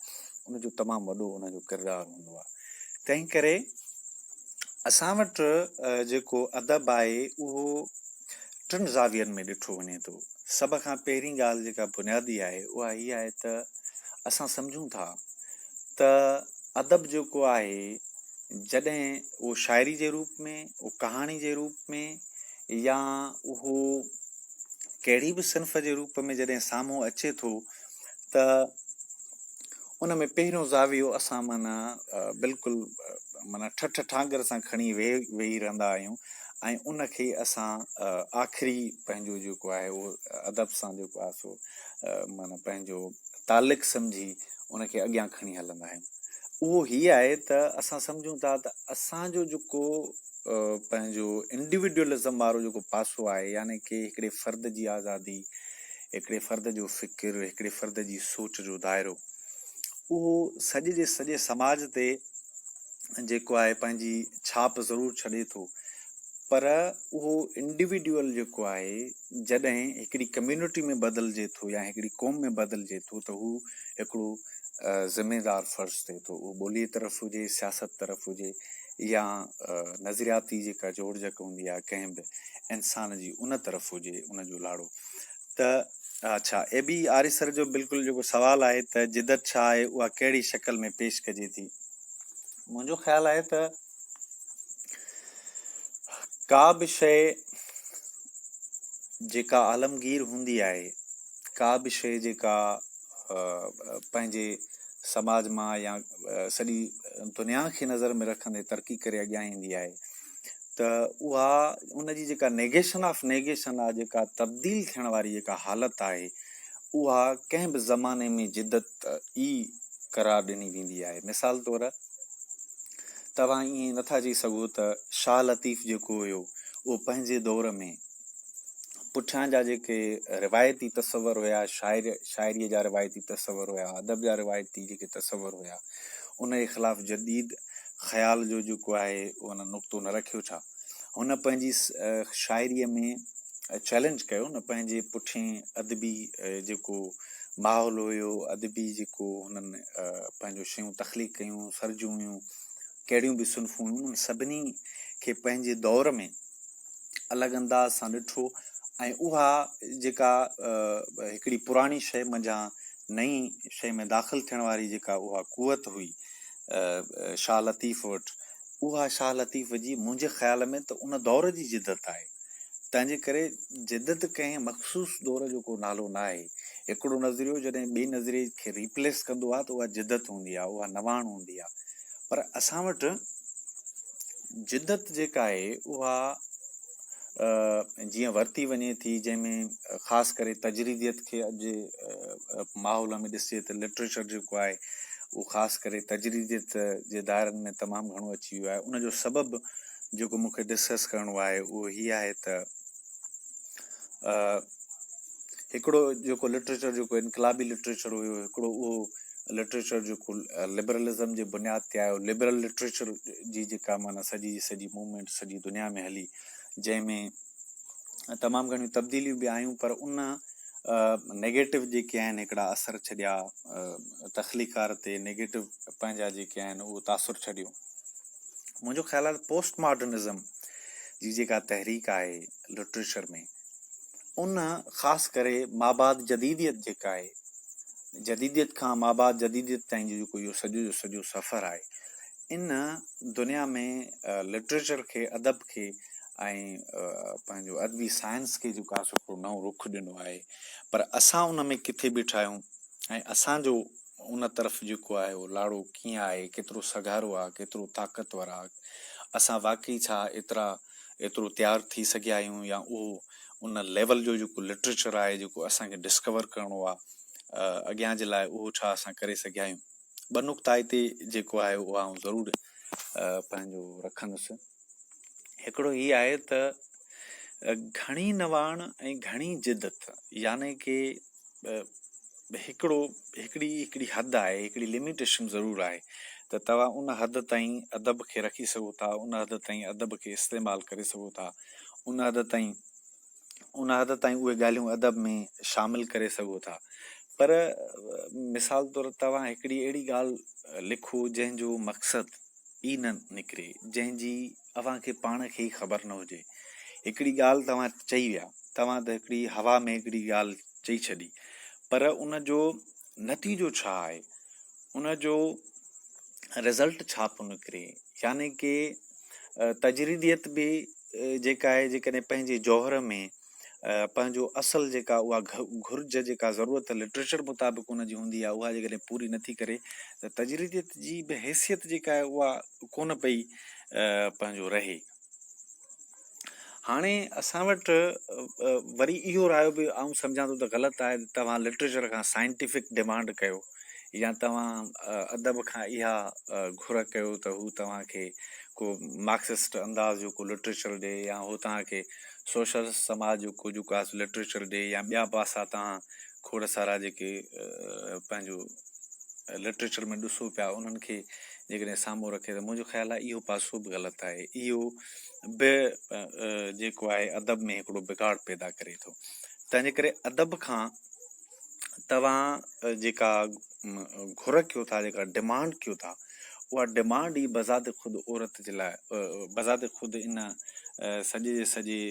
ان جو تمام وڏو ان جو ڪردار هوندو آهي تنهن ڪري اسان وٽ جيڪو ادب آهي اهو ٽن زاوين ۾ ڏٺو وڃي ٿو سڀ کان پهرين ڳالهه جيڪا بنيادي آهي اها هي آهي ته اسان سمجهون ٿا ته ادب جيڪو آهي جڏهن اهو شاعري جي روپ ۾، اهو ڪهاڻي جي روپ ۾ يا اهو ڪهڙي به صنف جي روپ ۾ جڏهن سامهون اچي ٿو ته ان ۾ پهريون زاويو اسان معنيٰ بلڪل معنيٰ ٺٺ ٺانگر سان کڻي ويهي رهندا آهيون ۽ ان کي اسان آخري پنهنجو جيڪو آهي اهو ادب سان جيڪو آهي سو معنيٰ پنهنجو تعلق سمجهي ان کي اڳيان کڻي هلندا آهيون. اهو هي آهي ته اسان سمجهون ٿا ته اسان جو جيڪو پنهنجو انڊيوڊوئلزم وارو جيڪو پاسو آهي يعني ڪي هڪڙي فرد جي آزادي، هڪڙي فرد جو فڪر، هڪڙي فرد جي سوچ جو دائرو اهو سڄي جي سڄي سماج تي جيڪو آهي پنهنجي ڇاپ ضرور ڇڏي ٿو پر اهو انڊيوڊوئل جيڪو آهي جڏهن هڪڙي ڪميونٽي ۾ بدلجي ٿو يا هڪڙي قوم ۾ بدلجي ٿو ته هو هڪڙو ذميدار فرض ٿئي ٿو اهو ٻوليء طرف هجي سياست طرف هجي يا نظرياتي جيڪا جوڙجڪ هوندي آهي ڪنهن به انسان جي ان طرف هجي ان جو لاڙو ته اڇا اي بي آريسر جو بلڪل جيڪو سوال آهي ته جدت ڇا آهي اها ڪهڙي شڪل ۾ پيش ڪجي ٿي منهنجو خيال آهي ته ڪا به شيء جيڪا عالمگير هوندي آهي، ڪا به شيء جيڪا پنهنجي سماج مان يا سڄي دنيا کي نظر ۾ رکندي ترقي ڪري اڳيان ايندي آهي ته اها ان جي جيڪا نيگيشن آف نيگيشن آهي جيڪا تبديل ٿيڻ واري جيڪا حالت آهي اها ڪنهن به زماني ۾ جدت ئي قرار ڏني ويندي آهي. مثال طور توهان ائين نٿا چئي سگهو ته شاهه لطيف جيڪو هيو اهو پنهنجي دور ۾ پٺيان جا جيڪي روايتي تصور هيا شاعر شاعريء جا روايتي تصور هيا ادب جا روايتي جيڪي تصور هيا ان جي خلاف جديد خيال جو جيڪو آهي ان نقطو نه رکيو ڇا هن پنهنجي شاعريء ۾ چئلينج ڪيو نه پنهنجي پٺئين ادبي جيڪو ماحول هيو ادبي جيڪو هنن پنهنجو شيون تخليق ڪيون سرجيون هيون ڪهڙيون به صنفون هيون انهن سڀني کي پنهنجي دور ۾ الڳ انداز سان ڏٺو ۽ اها جيڪا هڪڙي پراڻي شيء منجهان نئين شيء ۾ داخل ٿيڻ واري جيڪا اها قوت هئي شاهه لطيف وٽ اها شاهه لطيف جي منهنجي خيال ۾ ته ان دور جي جدت آهي. تنهن جي ڪري جدت ڪنهن مخصوص دور جو ڪو نالو نه آهي. هڪڙو نظريو جڏهن ٻئي نظريي کي ريپليس ڪندو آهي ته اها جدت هوندي آهي، اها نواڻ هوندي آهي. پر اسان وٽ جدت جيڪا آهي اها جيئن ورتي وڃي ٿي جنهن ۾ خاص ڪري تجريديت کي اڄ جي ماحول ۾ ڏسجي ته لٽريچر جيڪو آهي اهو خاص ڪري تجريديت جي دائرن ۾ تمام گهڻو اچي ويو آهي ان جو سبب جيڪو مون کي ڊسڪس ڪرڻو آهي اهو هي آهي ته هڪڙو جيڪو لٽريچر جيڪو انقلابي لٽريچر هيو هڪڙو اهو لٽريچر جيڪو لبرلزم جي بنياد تي آيو لبرل لٽريچر جي جيڪا معنيٰ سڄي جي سڄي موومينٽ سڄي دنيا ۾ هلي جنهن ۾ تمام گهڻيون تبديليون به آيون پر ان نيگيٽو جيڪي آهن هڪڙا اثر ڇڏيا تخليقار تي نيگيٽو پنهنجا جيڪي آهن اهو تاثر ڇڏيو منهنجو خيال آهي ته پوسٽ ماڊرنزم جي جيڪا تحريڪ آهي لٽريچر ۾ ان خاص ڪري مابعد جديديت جيڪا آهي جديديت کان مابعد جديديت تائين جو جيڪو اهو سڄو جو سڄو سفر آهي ان دنيا ۾ لٽريچر کي ادب کي ۽ پنهنجو ادبي سائنس کي جيڪو آهي سو هڪڙو نئون رخ ڏنو آهي پر اسان ان ۾ ڪٿي بيٺا آهيون ۽ اسان جو ان طرف جيڪو آهي اهو لاڙو ڪيئن آهي ڪيترو سگهارو آهي ڪيترو طاقتور آهي اسان واقعي ڇا ايترا ايترو تيار ٿي سگهيا آهيون يا اهو ان ليول جو جيڪو لٽريچر آهي جيڪو اسان کي ڊسڪور ڪرڻو آهي اڳيان جي لاء اهو ڇا اسان ڪري سگهيا آهيون ٻه نقطا هتي جيڪو آهي اهو آئون ضرور پنهنجو رکندس هڪڙو هي آهي ته گهڻي نواڻ ۽ گهڻي جدت يعني ڪي هڪڙو هڪڙي هڪڙي حد آهي هڪڙي لميٽيشن ضرور آهي ته توهان ان حد تائين ادب کي رکي سگهو ٿا ان حد تائين ادب کي استعمال ڪري سگهو ٿا ان حد تائين ان حد تائين اهي ڳالهيون ادب ۾ شامل ڪري سگهو ٿا پر مثال طور توهان هڪڙي اهڙي ڳالهه لکو جنهن جو مقصد ئي نه نڪري، جنهن جي اوهان کي پاڻ کي ئي خبر نه هجي. هڪڙي ڳالهه توهان چئي ويا، توهان ته هڪڙي هوا ۾ هڪڙي ڳالهه چئي ڇڏي، پر ان جو نتيجو ڇا آهي، ان جو رزلٽ ڇا پيو نڪري، يعني ڪي تجريديت به جيڪا آهي جيڪڏهن پنهنجي جوهر ۾ پنهنجو اصل جيڪا اها گهرج جيڪا ضرورت لٽريچر مطابق ان جي هوندي آهي اها جيڪڏهن پوري نٿي ڪري ته تجريديت جي به حيثيت جيڪا آهي اها ڪونه پئي پنهنجو رهي. هاڻي اسان وٽ وري اهو رايو به آئون سمجهان ٿو ته غلط آهي ته توهان لٽريچر کان سائنٽيفڪ ڊمانڊ ڪيو يا توهان ادب کان اها گهر ڪيو ته هو توهان کي ڪو مارڪسسٽ انداز جو ڪو لٽريچر ڏي يا هو توهان کي سوشلسٽ سماج جو ڪو جيڪو آهي سو لٽريچر ڏي يا ٻيا پاسا توهان کوڙ سارا جيڪي پنهنجو لٽريچر ۾ ڏسو پيا انهن کي جيڪڏهن سامهون رکي ته منهنجو خيال آهي اهو پاسو به غلط آهي اهو به جيڪو آهي ادب ۾ هڪڙو بگاڙ پيدا ڪري ٿو تنهنجي ڪري ادب کان توهان جيڪا گهر ڪيو ٿا جيڪا ڊمانڊ ڪيو ٿا اها ڊمانڊ ئي بذات خود عورت جي لاء بذات خود ان سڄي جي سڄي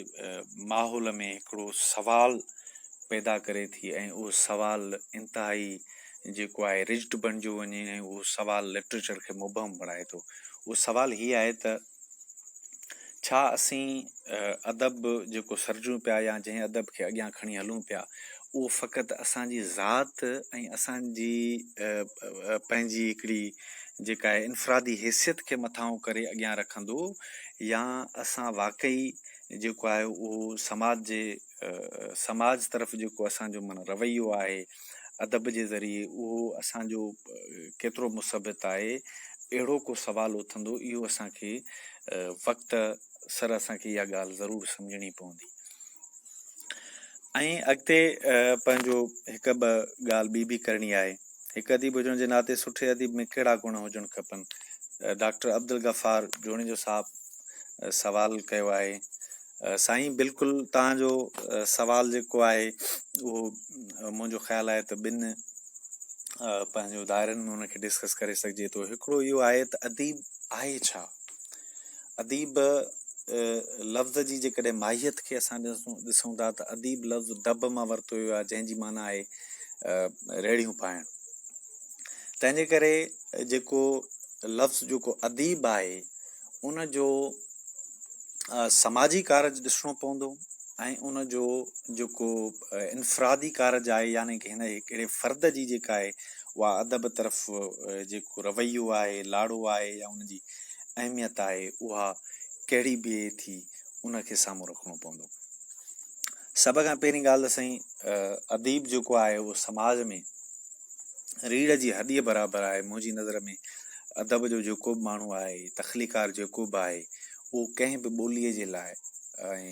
ماحول ۾ هڪڙو سوال پيدا ڪري ٿي ۽ اهو سوال انتهائي جيڪو آهي رجڊ بڻجيو وڃي ۽ اهو سوال لٽريچر کي مبهم بڻائي ٿو اهو سوال هي آهي ته ڇا اسين ادب جيڪو سرجون پيا يا جنهن ادب کي اڳيان کڻي هلون پيا اهو فقط اسان جي ذات ۽ اسان جي پنهنجي هڪڙي جيڪا آهي انفرادي حيثيت کي مٿانهون ڪري اڳيان رکندو يا اسان واقعي جيڪو آهي اهو سماج جي سماج طرف جيڪو اسان جو معنيٰ رويو آهي ادب جي ذريعي اهو اسان جو ڪيترو مثبت آهي اهڙو ڪو سوال اٿندو اهو اسان کي وقت سر اسان کي اها ڳالهه ضرور سمجهڻي پوندي. ۽ اڳتي پنهنجو هڪ ٻه ڳالهه ٻي به ڪرڻي آهي. هڪ اديب هجڻ جي ناتي سٺي اديب ۾ ڪهڙا گڻ هجڻ کپن؟ ڊاڪٽر عبدالغفار جوڻيجو صاحب سوال ڪيو آهي. سائين بلڪل توهان جو سوال جيڪو آهي اهو منهنجو خيال آهي ته ٻن پنهنجو دائرن ۾ ان کي ڊسڪس ڪري سگهجي ٿو. هڪڙو اهو آهي ته اديب آهي ڇا؟ اديب لفظ جي جيڪڏهن ماهيت کي اسان ڏسون ٿا ته اديب لفظ دب مان ورتو ويو آهي جنهن جي معنيٰ آهي ريڙهيون پائڻ. تنهن جي ڪري جيڪو لفظ جيڪو اديب آهي ان جو سماجي ڪارج ڏسڻو پوندو ۽ ان جو جيڪو انفرادي ڪارج آهي يعني ڪه هن هڪڙي فرد جي جيڪا آهي اها ادب طرف جيڪو رويو آهي لاڙو آهي يا ان جي اهميت آهي اها ڪهڙي بيهي ٿي ان کي سامهون رکڻو پوندو. سڀ کان پهرين ڳالهه ته سائين اديب جيڪو آهي اهو سماج ۾ ريڙهه جي هڏيء برابر آهي منهنجي نظر ۾ ادب جو جيڪو به ماڻهو آهي تخليقار جيڪو به آهي اهو ڪنهن به ٻوليء جي لاء ۽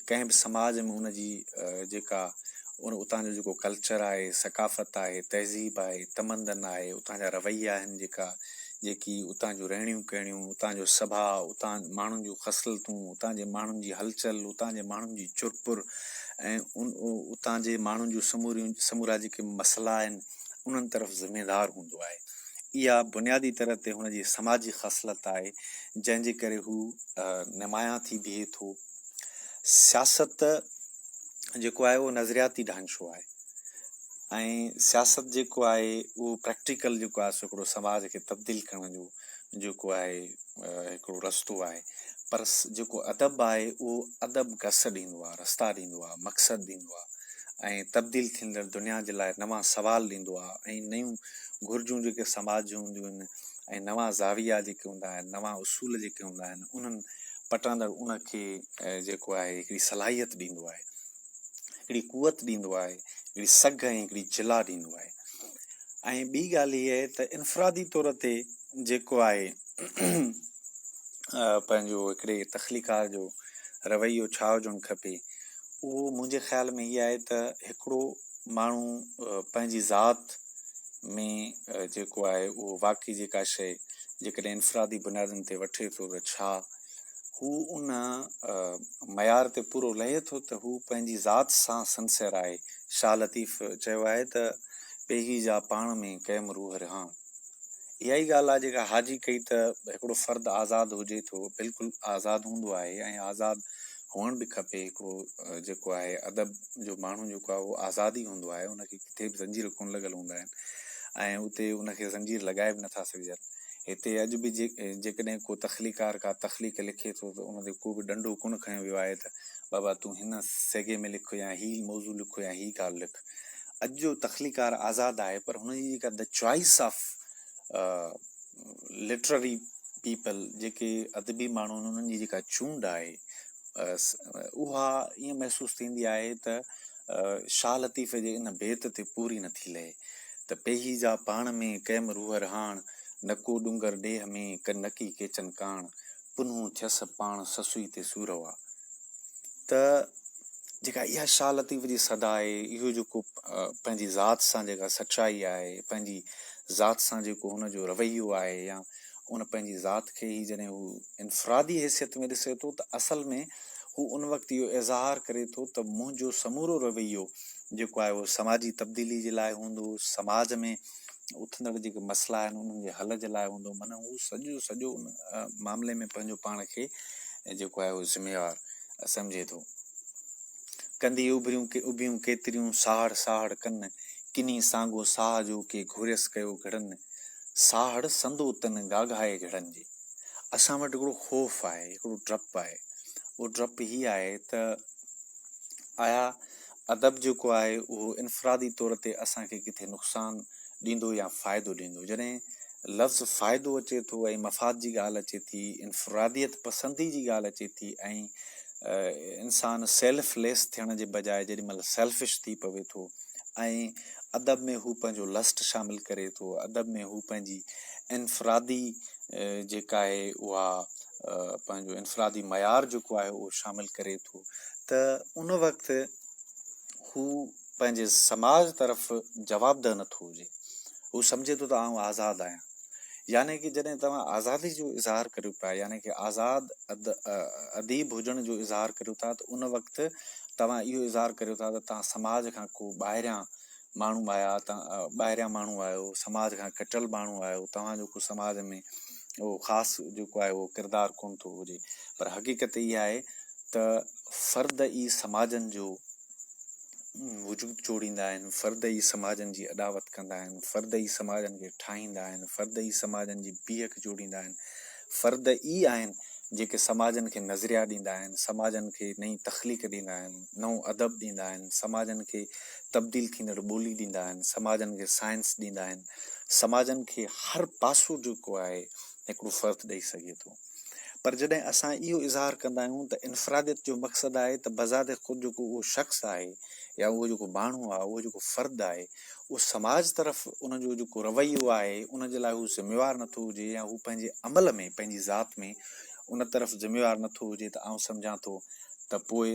ڪنهن به سماج ۾ ان جي جيڪا ان اتان جو جيڪو ڪلچر آهي ثقافت آهي تهذيب آهي تمدن آهي اتان جا رويا آهن جيڪا جيڪي اتان جون رهڻيون ڪهڻيون، اتان جو سڀاء، اتان ماڻهن جون خصلتون، اتان جي ماڻهن جي هلچل، اتان جي ماڻهن جي چرپر ۽ اتان جي ماڻهن جون سموريون سمورا جيڪي مسئلا آهن، انهن طرف ذميدار هوندو آهي. اها بنيادي طرح تي هن جي سماجي خصلت آهي، جنهن جي ڪري هو نمايان ٿي بيهي ٿو. سياست جيڪو آهي اهو نظرياتي ڍانچو آهي. ۽ سياست جيڪو آهي اهو پريڪٽيڪل جيڪو آهي سو هڪڙو سماج کي تبديل ڪرڻ جو جيڪو آهي هڪڙو رستو آهي پر جيڪو ادب آهي اهو ادب گس ڏيندو آهي رستا ڏيندو آهي مقصد ڏيندو آهي ۽ تبديل ٿيندڙ دنيا جي لاء نوان سوال ڏيندو آهي ۽ نيون گهرجون جيڪي سماج جون هونديون آهن ۽ نوان زاويا جيڪي هوندا آهن نوان اصول جيڪي هوندا آهن انهن پٽاندڙ ان کي جيڪو آهي هڪڙي صلاحيت ڏيندو آهي هڪڙي قوت ڏيندو آهي، هڪڙي سگهه ۽ هڪڙي جلا ڏيندو آهي ۽ ٻي ڳالهه هيء آهي ته انفرادي طور تي جيڪو آهي پنهنجو هڪڙي تخليقار جو رويو ڇا هجڻ کپي اهو منهنجي خيال ۾ هيء آهي ته هڪڙو ماڻهو پنهنجي ذات ۾ جيڪو آهي اهو واقعي جيڪا شيء جيڪڏهن انفرادي بنيادن تي وٺي ٿو ته ڇا هو ان معيار تي پورو لهي ٿو ته هو پنهنجي ذات سان سنسيئر آهي. شاهه لطيف چيو آهي ته پيهي جا پاڻ ۾ ڪيم روح رهاڻ. اها ئي ڳالهه آهي جيڪا حاجي ڪئي ته هڪڙو فرد آزاد هجي ٿو، بلڪل آزاد هوندو آهي ۽ آزاد هئڻ به کپي. هڪڙو جيڪو آهي ادب جو ماڻهو جيڪو آهي اهو آزاد ئي هوندو آهي، ان کي ڪٿي به زنجير ڪونه لڳل هوندا آهن ۽ اتي ان کي زنجير لڳائي به نٿا سگهجن. هتي اڄ به جيڪڏهن ڪو تخليقار ڪا تخليق لکي ٿو ته ان تي ڪو به ڏنڊو ڪونه کنيو ويو آهي ته بابا تون هن سيگي ۾ لک يا هي موضوع لک يا هي ڳالهه لک. اڄ جو تخليقار آزاد آهي پر هن جي جيڪا the choice of literary people جيڪي ادبي ماڻهو آهن انهن جي جيڪا چونڊ آهي اها ائين محسوس ٿيندي آهي ته شاهه لطيف جي ان بيت تي پوري نٿي لهي. ته پيهي جا پاڻ ۾ ڪيم روح رهاڻ، نڪو ڏونگر ڏيهه ۾، ڪه نڪي ڪيچن ڪاڻ، پنهون ٿيس پاڻ سسئي تي سورهئا. ته جيڪا اها شاهه لطيف جي صدا آهي، اهو جيڪو پنهنجي ذات سان جيڪا سچائي آهي، پنهنجي ذات سان جيڪو هن جو رويو آهي يا ان پنهنجي ذات کي ئي جڏهن هو انفرادي حيثيت ۾ ڏسي ٿو ته اصل ۾ هو ان وقت اهو اظهار ڪري ٿو ته منهنجو سمورو رويو جيڪو آهي اهو سماجي تبديلي جي لاء هوندو، سماج ۾ اٿندڙ جيڪي مسئلا آهن انهن جي حل جي لاء هوندو، معنيٰ هو سڄو سڄو ان معاملي ۾ پنهنجو پاڻ کي جيڪو آهي اهو ذميوار سمجهي ٿو. ڪنڌي اڀريون اڀيون ڪيتريون ساهڙ ساهڙ ڪن، ڪني سانگو ساهه جو ڪي گهوريس ڪيو گهڙن، ساهڙ سندو تن گاگهائي گهڙن جي. اسان وٽ هڪڙو خوف آهي، هڪڙو ڊپ آهي، اهو ڊپ هي آهي ته آيا ادب جيڪو آهي اهو انفرادي طور تي اسان کي ڪٿي نقصان ڏيندو يا فائدو ڏيندو. جڏهن لفظ فائدو اچي ٿو ۽ مفاد جي ڳالهه اچي ٿي، انفراديت پسندي جي ڳالهه اچي ٿي ۽ انسان سيلف ليس ٿيڻ جي بجاء جيڏي مهل سيلفش ٿي پوي ٿو ۽ ادب ۾ هو پنهنجو لسٽ شامل ڪري ٿو، ادب ۾ هو پنهنجي انفرادي جيڪا آهي اها پنهنجو انفرادي معيار جيڪو آهي اهو شامل ڪري ٿو ته ان وقت هو پنهنجي سماج طرف جوابده نٿو هجي. هو سمجهي ٿو ته آئون آزاد آهيان. يعني ڪه جڏهن توهان آزادي جو اظهار ڪريو پيا يعني ڪه آزاد اديب هجڻ جو اظهار ڪريو ٿا ته ان وقت توهان اهو اظهار ڪريو ٿا ته توهان سماج کان ڪو ٻاهريان ماڻهو آيا ٻاهريان ماڻهو آهيو سماج کان ڪٽيل ماڻهو آهيو توهان جو ڪو سماج ۾ اهو خاص جيڪو آهي اهو ڪردار ڪونه ٿو هجي پر حقيقت اها آهي ته فرد ئي سماجن جو وجود جوڙيندا آهن فرد ئي سماجن جي اڏاوت ڪندا آهن فرد ئي سماجن کي ٺاهيندا آهن فرد ئي سماجن جي بيهڪ جوڙيندا آهن فرد ئي آهن جيڪي سماجن کي نظريا ڏيندا آهن، سماجن کي نئين تخليق ڏيندا آهن، نئون ادب ڏيندا آهن، سماجن کي تبديل ٿيندڙ ٻولي ڏيندا آهن، سماجن کي سائنس ڏيندا آهن، سماجن کي هر پاسو جيڪو آهي هڪڙو فرد ڏئي سگهي ٿو. پر جڏهن اسان اهو اظهار ڪندا آهيون ته انفراديت جو مقصد آهي ته بذات خود جيڪو اهو شخص آهي يا اهو جيڪو ماڻهو آهي، اهو جيڪو فرد آهي، اهو سماج طرف ان جو جيڪو رويو آهي ان جي لاء هو ذميوار نٿو هجي يا هو پنهنجي عمل ۾ پنهنجي ذات ۾ ان طرف ذميوار نٿو هجي ته آئون سمجهان ٿو ته پوء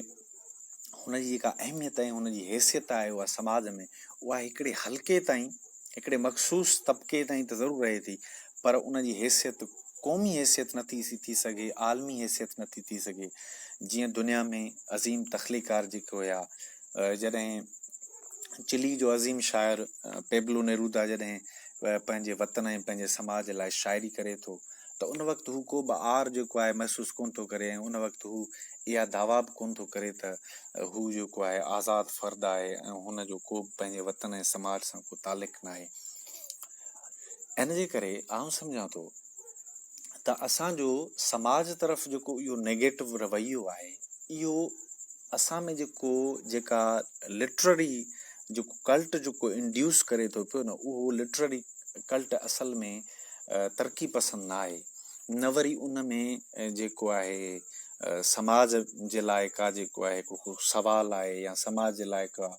هن جي جيڪا اهميت ۽ هن جي حيثيت آهي اها سماج ۾ اها هڪڙي حلقي تائين هڪڙي مخصوص طبقي تائين ته ضرور رهي ٿي پر ان جي حيثيت قومي حيثيت نٿي ٿي سگهي عالمي حيثيت نٿي ٿي سگهي جيئن دنيا ۾ عظيم تخليقار جيڪي هيا جڏهن چلي جو عظيم شاعر پيبلو نيرودا جڏهن پنهنجي وطن ۽ پنهنجي سماج لاء شاعري ڪري ٿو ته ان وقت هو ڪو به عار جيڪو آهي محسوس ڪونه ٿو ڪري ۽ ان وقت هو اها دعويٰ به ڪونه ٿو ڪري ته هو جيڪو آهي آزاد فرد آهي ۽ هن جو ڪو به پنهنجي وطن ۽ سماج سان ڪو تعلق ناهي. ان جي ڪري آئون سمجهان ٿو ته اسان جو سماج طرف جيڪو اهو نيگيٽو رويو آهي اهو اسان ۾ جيڪو جيڪا لٽرري جيڪو ڪلٽ جيڪو انڊيوس ڪري ٿو پيو نه اهو لٽرري ڪلٽ اصل ۾ ترقي پسند نه آهي نه وري ان ۾ جيڪو آهي سماج جي لاء ڪا جيڪو آهي ڪو سوال آهي يا سماج جي لاء ڪا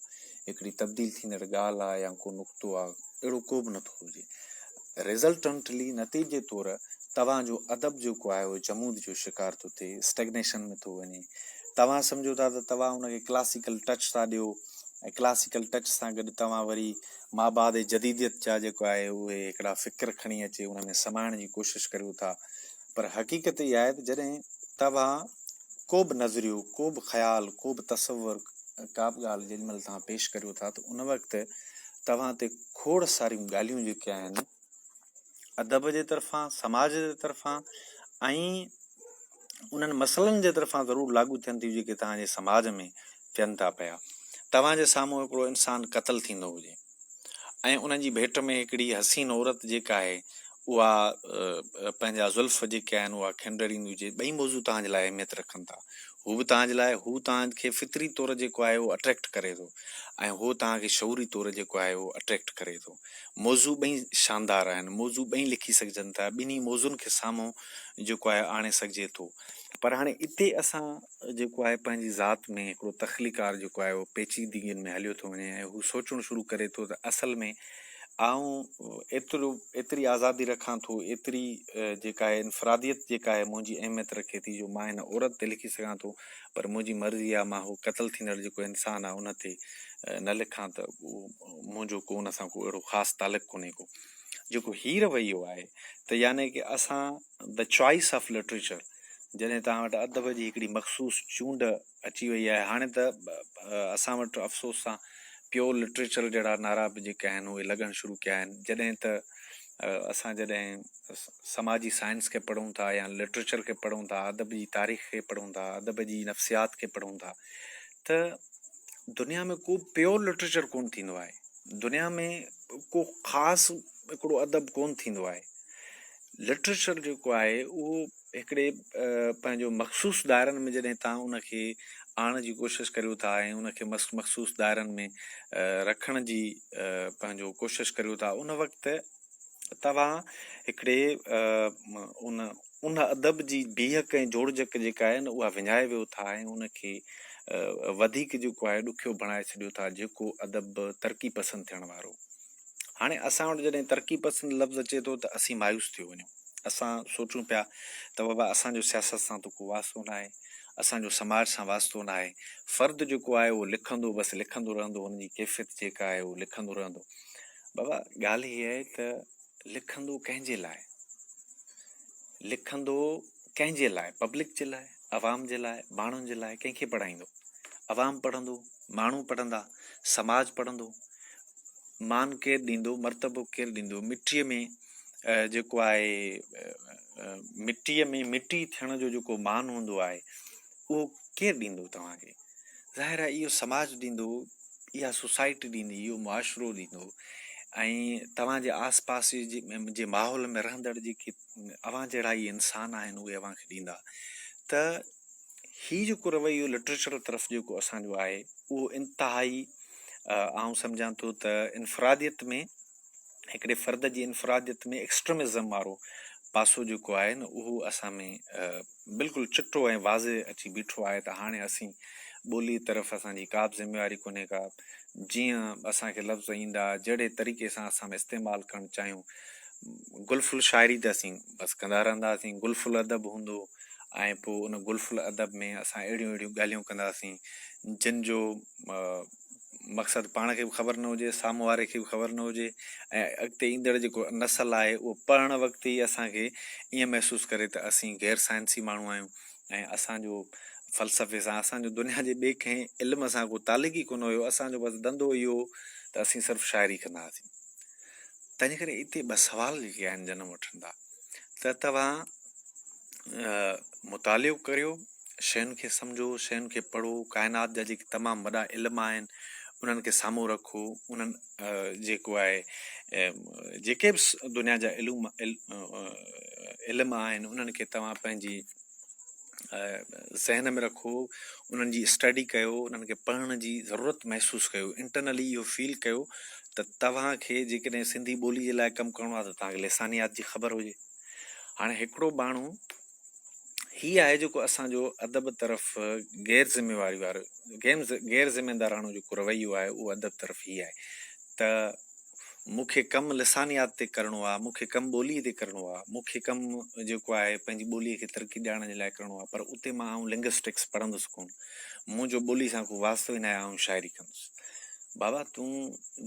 هڪڙي تبديل ٿيندڙ ڳالهه آ يا ڪو نقطو آ، اهڙو ڪو به نٿو هجي. Resultantly، نتيجي طور، توهان جو ادب جيڪو آهي اهو جمود جو شڪار ٿو ٿئي، Stagnation ۾ ٿو وڃي. توهان سمجهو ٿا ته توهان ان کي ڪلاسيڪل ٽچ ٿا ڏيو ۽ ڪلاسيڪل ٽچ سان گڏ توهان وري مابعد جديديت جا جيڪو آهي اهي هڪڙا فڪر کڻي اچي ان ۾ سمائڻ جي ڪوشش ڪريو ٿا. پر حقيقت اها آهي ته جڏهن توهان ڪو به نظريو، ڪو به خيال، ڪو به تصور، ڪا به ڳالهه جيڏي مهل توهان پيش ڪريو ٿا ته ان وقت توهان تي کوڙ ساريون ڳالهيون جيڪي آهن ادب جي طرفان، سماج جي طرفان ۽ انهن مسئلن جي طرفان ضرور لاڳو ٿين ٿيون جيڪي توهان جي سماج ۾ ٿين ٿا پيا. توهان جي سامهون هڪڙو انسان قتل ٿيندو هجي ۽ ان جي ڀيٽ ۾ هڪڙي حسين عورت جيڪا آهي اها پنهنجا زلف جيڪي آهن اها کنڊريندي هجي ٻئي موضوع توهان جي لاء اهميت رکن ٿا هو به توهان جي لاء هو توهان کي فطري طور جيڪو آهي اهو اٽريڪٽ ڪري ٿو ۽ هو توهان کي شعوري طور جيڪو آهي اهو اٽريڪٽ ڪري ٿو موضوع ٻئي شاندار آهن موضوع ٻئي لکي سگهجن ٿا ٻنهي موضوعن کي سامهون جيڪو آهي آڻي سگهجي ٿو پر هاڻي اتي اسان جيڪو آهي پنهنجي ذات ۾ هڪڙو تخليقار جيڪو آهي اهو پيچيدگين ۾ هليو ٿو وڃي ۽ هو سوچڻ شروع ڪري ٿو ته اصل ۾ آئون ايترو ايتري آزادي رکان ٿو ايتري جيڪا آهي انفراديت جيڪا آهي منهنجي اهميت رکي ٿي جو مان هن عورت تي لکي سگهان ٿو پر منهنجي مرضي آهي مان هو قتل ٿيندڙ جيڪو انسان آهي ان تي نه لکان ته منهنجو ڪو ان سان ڪو اهڙو خاص تعلق ڪونهي ڪو جيڪو هي رويو آهي ته يعني ڪه اسان The Choice of Literature، جڏهن توهان وٽ ادب جي هڪڙي مخصوص چونڊ اچي وئي آهي، هاڻي ته اسان وٽ افسوس سان پيور لٽريچر جهڙا نعرا به جيڪي آهن اهي لڳڻ شروع ڪيا آهن، جڏهن ته اسان جڏهن سماجي سائنس کي پڙهون ٿا يا لٽريچر کي پڙهون ٿا، ادب جي تاريخ کي پڙهون ٿا، ادب جي نفسيات کي پڙهون ٿا ته دنيا ۾ ڪو پيور لٽريچر ڪونه ٿيندو آهي، دنيا ۾ ڪو خاص هڪڙو ادب ڪونه ٿيندو آهي. لٽريچر جيڪو آهي اهو هڪڙي پنهنجو مخصوص دائرن ۾ جڏهن توهان ان کي آڻڻ جي ڪوشش ڪريو ٿا ۽ ان کي مخصوص دائرن ۾ رکڻ جي پنهنجو ڪوشش ڪريو ٿا ان وقت توهان هڪڙي ان ان ادب جي بيهڪ ۽ جوڙجڪ جيڪا آهي نه اها وڃائي ويو ٿا ۽ ان کي وڌيڪ جيڪو آهي ڏکيو بڻائي ڇڏيو ٿا جيڪو ادب ترقي پسند ٿيڻ وارو. هاڻي اسان وٽ جڏهن ترقي پسند لفظ اچي ٿو ته اسين مايوس ٿيو وڃون. اسان سوچون پيا ته بابا اسان جو سياست سان ته ڪو واسطو ناهي، اسان جو سماج سان واسطو ناهي. فرد جيڪو آهي اهو لکندو بس لکندو رهندو هن جي ڪيفيت جيڪا آهي اهو لکندو رهندو. بابا ڳالهه هيء آهي ته لکندو ڪنهن جي لاء؟ لکندو ڪنهن جي لاء؟ پبلڪ جي لاء، عوام جي لاء، ماڻهن جي لاء، ڪنهن کي پڙهائيندو؟ عوام پڙهندو، ماڻهو پڙهندا، سماج پڙهندو، مان ڪير ڏيندو، مرتبو ڪير ڏيندو؟ مٽيء ۾ جيڪو آهي مٽيء ۾ مٽي ٿيڻ جو جيڪو مان هوندو آهي اهو ڪير ڏيندو توهان کي؟ ظاهر آهي اهو سماج ڏيندو، اها سوسائٽي ڏيندي، اهو معاشرو ڏيندو ۽ توهان جي آس پاس جي ماحول ۾ رهندڙ جيڪي اوهان جهڙا ئي انسان آهن اهي اوهان کي ڏيندا ته هي جيڪو رويو لٽريچر طرف جيڪو اسان جو آهي اهو انتهائي آئون سمجهان ٿو ته انفراديت ۾ هڪڙي فرد جي انفراديت ۾ ايڪسٽريمزم وارو پاسو جيڪو آهي نه اهو اسان ۾ بلڪل چٽو ۽ واضح اچي بيٺو آهي ته هاڻي اسين ٻولي طرف اسان جي ڪا به ذميواري ڪونهي ڪا جيئن اسان کي لفظ ايندا جهڙي طريقي سان اسان استعمال ڪرڻ چاهيون گل ڦل شاعري ته اسين بس ڪندا رهنداسين گل ڦل ادب هوندو ۽ پوء ان گل ڦل ادب ۾ اسان اهڙيون اهڙيون ڳالهيون ڪنداسين جن جو مقصد پاڻ کي به خبر نه هجي سامهون واري کي به خبر نه هجي ۽ اڳتي ايندڙ جيڪو نسل آهي اهو پڙهڻ وقت ئي اسان کي ائين محسوس ڪري ته اسين غير سائنسي ماڻهو آهيون ۽ اسان جو فلسفي سان اسان جو دنيا جي ٻئي ڪنهن علم سان ڪو تعلق ئي ڪونه هيو اسان جو بس ڌنڌو اهو هو ته اسين صرف شاعري ڪندا هئاسين تنهن ڪري اتي ٻه سوال جيڪي آهن جنم وٺن ٿا ته توهان مطالعو ڪريو، شين کي سمجهو، شين کي پڙهو، ڪائنات جا جيڪي تمام وڏا علم آهن انهن کي سامهون رکو، انهن جيڪو آهي جيڪي به دنيا جا علوم علم آهن انهن کي توهان پنهنجي ذهن ۾ رکو، انهن جي اسٽڊي ڪيو، انهن کي پڙهڻ جي ضرورت محسوس ڪيو، انٽرنلي اهو فيل ڪيو ته توهان کي جيڪڏهن سنڌي ٻولي جي لاء ڪم ڪرڻو آهي ته توهان کي لسانيات جي خبر هجي. هاڻي هڪڙو ماڻهو هي آهي جيڪو اسان جو ادب طرف غير ذميواري وارو غير ذميداراڻو جيڪو رويو آهي اهو ادب طرف هي آهي ته مون کي ڪم لسانيات تي ڪرڻو آهي مون کي ڪم ٻولي تي ڪرڻو آهي مون کي ڪم جيڪو آهي پنهنجي ٻولي کي ترقي ڏيارڻ جي لاء ڪرڻو آهي پر اتي مان آئون لنگسٽڪس پڙهندس ڪونه منهنجو ٻولي سان ڪو واسطو ئي ناهي آئون شاعري ڪندس بابا تون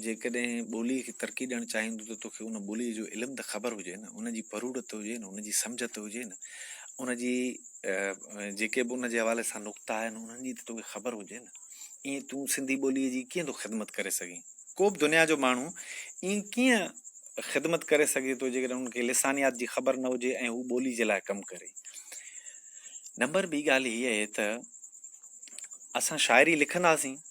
جيڪڏهن ٻوليء کي ترقي ڏيڻ چاهيندو ته توکي ان ٻوليء جو علم ته خبر هجي نه، ان جي پروڙ ته هجي نه، ان جي سمجهه ته هجي نه، ان جي جيڪي به ان جي حوالي سان نقطا آهن انهن جي ته توکي خبر هجي نه. ائين تون سنڌي ٻوليء جي ڪيئن ٿو خدمت ڪري سگهين؟ ڪو به دنيا جو ماڻهو ائين ڪيئن خدمت ڪري سگهي ٿو جيڪڏهن ان کي لسانيات جي خبر نه هجي ۽ هو ٻولي جي لاء ڪم ڪري؟ نمبر ٻي ڳالهه هيء آهي ته اسان شاعري لکنداسين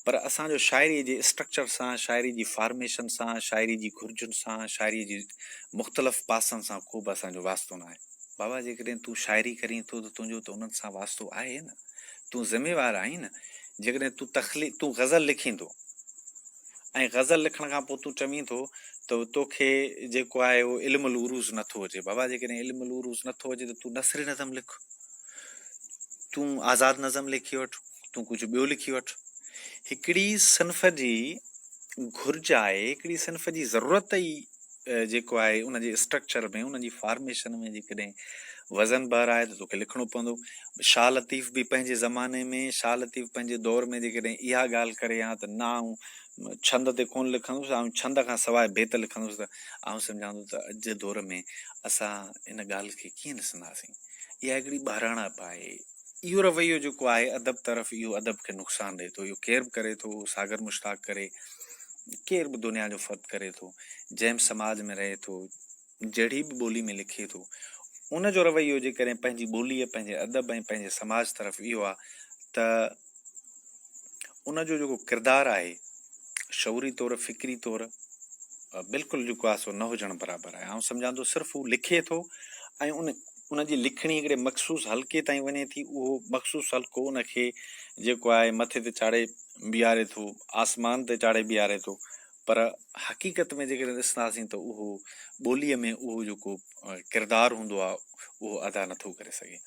پر اسان جو شاعريء جي اسٽرڪچر سان، شاعريء جي فارميشن سان، شاعريء جي گهرجن سان، شاعريء جي مختلف پاسن سان ڪوبه اسان جو واسطو ناهي. بابا جيڪڏهن تون شاعري ڪرين ٿو ته تنهنجو ته انهن سان واسطو آهي نه. تون ذميوار آهين نه. جيڪڏهن تون تخليق تون غزل لکين ٿو ۽ غزل لکڻ کان پوء تون چوين ٿو ته توکي جيڪو آهي اهو علم العروض نٿو اچي. بابا جيڪڏهن علم العروض نٿو اچي ته تون نثري نظم لک. تون آزاد نظم لکي وٺ، تون ڪجهه ٻيو لکي وٺ. هڪڙي صنف جي گهرج آهي، هڪڙي صنف جي ضرورت ئي جيڪو آهي ان جي اسٽرڪچر ۾ ان جي فارميشن ۾ جيڪڏهن وزن بحر آهي ته توکي لکڻو پوندو. شاهه لطيف به پنهنجي زماني ۾ شاهه لطيف پنهنجي دور ۾ جيڪڏهن اها ڳالهه ڪري ها ته نه آئون ڇند تي ڪونه لکندس، آئون ڇند کان سواء بيت لکندس ته آئون سمجهان ٿو ته اڄ جي دور ۾ اسان ان ڳالهه کي ڪيئن ڏسنداسين. اها هڪڙي ٻاراڻائپ آهي. اهو رويو جيڪو آهي ادب طرف اهو ادب کي نقصان ڏئي ٿو. اهو ڪير به ڪري ٿو، اهو ساگر مشتاق ڪري، ڪير به دنيا جو فرد ڪري ٿو، جنهن به سماج ۾ رهي ٿو، جهڙي به ٻولي ۾ لکي ٿو، ان جو رويو جيڪڏهن پنهنجي ٻوليء، پنهنجي ادب ۽ پنهنجي سماج طرف اهو آهي ته ان جو جيڪو ڪردار آهي شعوري طور فڪري طور بلڪل جيڪو آهي سو نه هجڻ برابر آهي. آئون سمجهان ٿو صرف هو لکي ٿو ۽ ان ان جي لکڻي هڪڙي مخصوص حلقي تائين وڃي ٿي اهو مخصوص حلقو ان کي جيڪو آهي مٿي تي چاڙهي بيهاري ٿو، آسمان تي چاڙهي بيهاري ٿو، پر حقيقت ۾ جيڪڏهن ڏسنداسين ته اهو ٻوليء ۾ اهو جيڪو ڪردار هوندو آهي اهو ادا نٿو ڪري سگهي.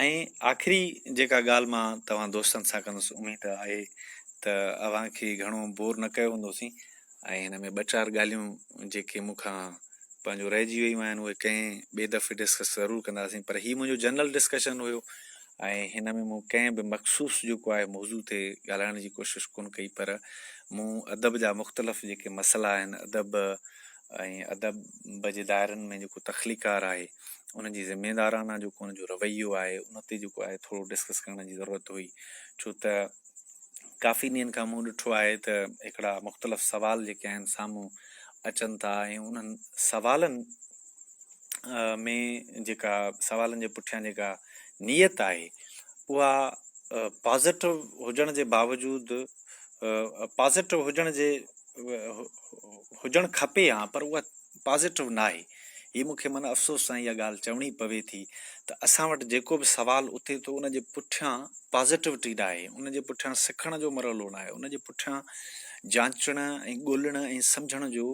۽ آخري جيڪا ڳالهه مان توهان دوستن سان ڪندس اميد آهي ته اوهان کي گهڻو بور نه ڪيو هوندوسين ۽ هن ۾ ٻه چار ڳالهيون جيڪي مون کان پنهنجو رهجي ويون آهن اهي ڪنهن ٻئي دفعي ڊسڪس ضرور ڪنداسين پر هي منهنجو جنرل ڊسڪشن هيو ۽ هن ۾ مون ڪنهن به مخصوص جيڪو آهي موضوع تي ڳالهائڻ جي ڪوشش ڪونه ڪئي پر مون ادب جا مختلف جيڪي مسئلا آهن ادب ۽ ادب جي دائرن ۾ جيڪو تخليقار آهي ان جي ذميدارانه جيڪو ان جو رويو آهي ان تي جيڪو آهي ٿورو ڊسڪس ڪرڻ جي ضرورت هئي ڇو ته ڪافي ڏينهن کان مون ڏٺو آهي ته هڪڙا مختلف سوال جيڪي آهن سامهون اچن ٿا ۽ انهن سوالن ۾ جيڪا سوالن جي پٺيان جيڪا نيت آهي اها پازيٽو هجڻ جي باوجود پازيٽو هجڻ جي هجڻ کپي ها پر اها پازيٽو ناهي. هي مون کي من افسوس سان اها ڳالهه چوڻي پوي ٿي ته اسان وٽ جيڪو به سوال اٿي ٿو ان جي پٺيان پازيٽوٽي ناهي، ان جي پٺيان سکڻ جو مرحلو ناهي، ان جي پٺيان جانچڻ ۽ ڳولڻ ۽ سمجهڻ جو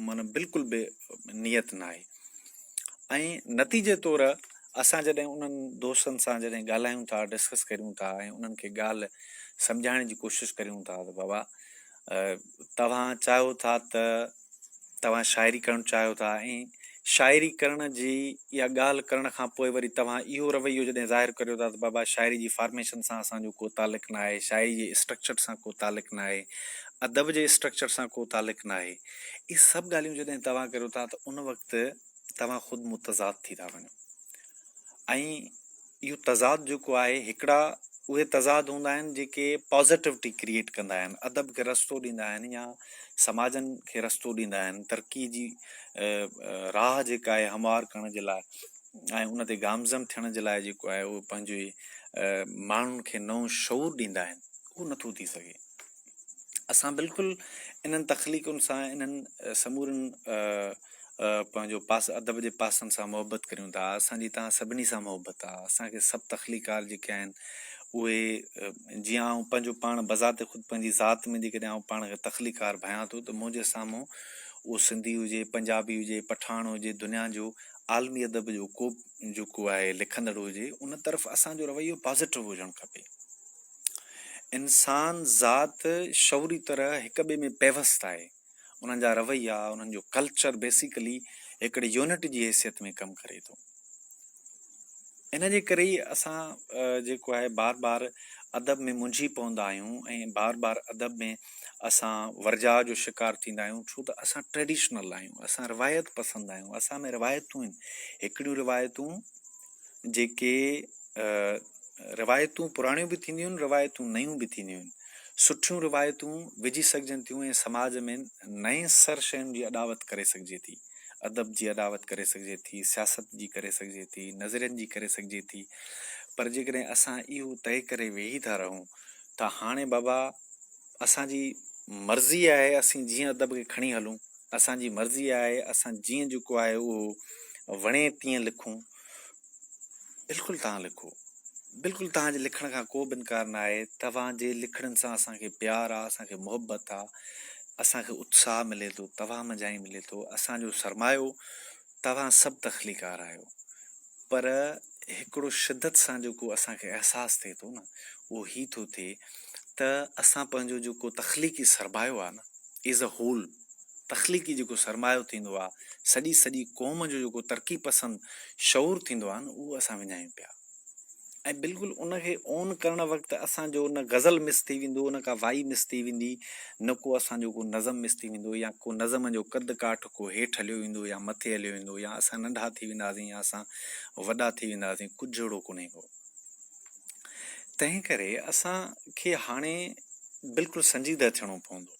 من بلڪل به نيت ناهي ۽ نتيجي طور اسان جڏهن انهن دوستن سان جڏهن ڳالهايون ٿا ڊسڪس ڪريون ٿا ۽ انهن کي ڳالهه سمجهائڻ جي ڪوشش ڪريون ٿا ته بابا توهان چاهيو ٿا ته توهان شاعري ڪرڻ چاهيو ٿا ۽ شاعري ڪرڻ جي اها ڳالهه ڪرڻ کان پوء وري توهان اهو رويو جڏهن ظاهر ڪريو ٿا ته بابا شاعري جي فارميشن سان اسان جو ڪو تعلق ناهي، شاعري جي اسٽرڪچر سان ڪو تعلق ناهي، ادب جي اسٽرڪچر سان ڪو تعلق ناهي. اهي سڀ ڳالهيون جڏهن توهان ڪريو ٿا ته ان وقت توهان خود متضاد ٿي ٿا وڃو ۽ اهو تضاد جيڪو آهي هڪڙا اهي تضاد هوندا آهن جيڪي پازيٽوٽي ڪريئيٽ ڪندا آهن ادب کي رستو ڏيندا آهن يا سماجن کي رستو ڏيندا آهن ترقي جي راهه جيڪا آهي هموار ڪرڻ جي لاء ۽ ان تي گامزن ٿيڻ جي لاء جيڪو آهي اهو پنهنجي ماڻهن کي نئون شعور ڏيندا آهن اهو نٿو ٿي سگهي اسان بلڪل انهن تخليقن سان انهن سمورن پنهنجو پاس ادب جي پاسن سان محبت ڪريون ٿا اسان جي توهان سڀني سان محبت آ اسان کي سڀ تخليقار جيڪي آهن اهي جيئن آئون پنهنجو پاڻ بذات خود پنهنجي ذات ۾ جيڪڏهن آئون پاڻ کي تخليقار ڀايان ٿو ته منهنجي سامهون اهو سنڌي هجي پنجابي هجي پٺاڻ هجي دنيا جو عالمي ادب جو ڪو جيڪو آهي لکندڙ هجي ان طرف اسان جو رويو پازيٽو هجڻ کپي انسان ذات شعوري طرح هڪ ٻئي ۾ پيوست آهي انهن جا رويا، انهن جو ڪلچر بيسيڪلي هڪڙي يونٽ جي حيثيت ۾ ڪم ڪري ٿو. ان جي ڪري ئي اسان جيڪو آهي بار بار ادب ۾ منجهي پوندا آهيون ۽ بار بار ادب ۾ اسان ورجاء جو شڪار ٿيندا آهيون ڇو ته اسان ٽريڊيشنل آهيون، اسان روايت پسند آهيون، اسان ۾ روايتون آهن. هڪڙيون روايتون جيڪي روايتون پراڻيون به ٿينديون آهن، روايتون نيون به ٿينديون آهن. سٺيون روايتون وجهي سگهجن ٿيون ۽ سماج ۾ نئين سر شين جي اڏاوت ڪري سگهجي ٿي. ادب جي اڏاوت ڪري سگهجي ٿي، سياست جي ڪري سگهجي ٿي، نظرين جي ڪري سگهجي ٿي پر جيڪڏهن اسان اهو طئي ڪري ويهي ٿا رهون ته هاڻي بابا اسان جي مرضي آهي اسين جيئن ادب کي کڻي هلون، اسان جي مرضي آهي اسان جيئن جيڪو آهي اهو وڻي تيئن لکون. بلڪل توهان لکو. بلڪل توهان جي لکڻ کان ڪو به انڪار نه آهي. توهان جي لکڻين سان اسان کي پيار آ، اسان کي محبت آ، اسان کي اتساهه ملي ٿو، توهان منجهان ئي ملي ٿو. اسان جو سرمايو توهان سڀ تخليقار آهيو. پر هڪڙو شدت سان جيڪو اسان کي احساس ٿئي ٿو نه اهو هي ٿو ٿئي ته اسان پنهنجو جيڪو تخليقي سرمايو آ نه ايز اي هول تخليقي جيڪو سرمايو ٿيندو آ، سڄي سڄي قوم جو جيڪو ترقي پسند شعور ٿيندو آ نه اهو اسان وڃايون پيا ۽ بلڪل ان کي اون ڪرڻ وقت اسان جو نه غزل مس ٿي ويندو نه ڪا وائي مس ٿي ويندي نه ڪو اسان جو ڪو نظم مس ٿي ويندو يا ڪو نظم جو قد ڪاٺ ڪو هيٺ هليو ويندو يا مٿي هليو ويندو يا اسان ننڍا ٿي وينداسين يا اسان وڏا ٿي وينداسين ڪجهه اهڙو ڪونهي ڪو. تنهن ڪري اسان کي هاڻي بلڪل سنجيده ٿيڻو پوندو.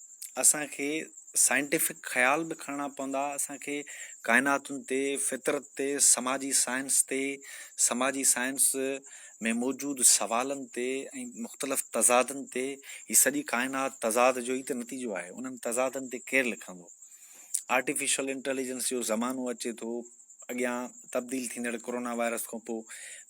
اسان کي سائنٽيفڪ خيال به کڻڻا پوندا، اسان کي ڪائناتن تي، فطرت تي، سماجي سائنس تي، سماجي سائنس ۾ موجود سوالن تي ۽ مختلف تضادن تي، هي سڄي ڪائنات تضاد جو ئي ته نتيجو آهي، انهن تضادن تي ڪير لکندو؟ آرٽيفيشل انٽيليجنس جو زمانو اچي ٿو، اڳيان تبديل ٿيندڙ ڪورونا وائرس کان پوء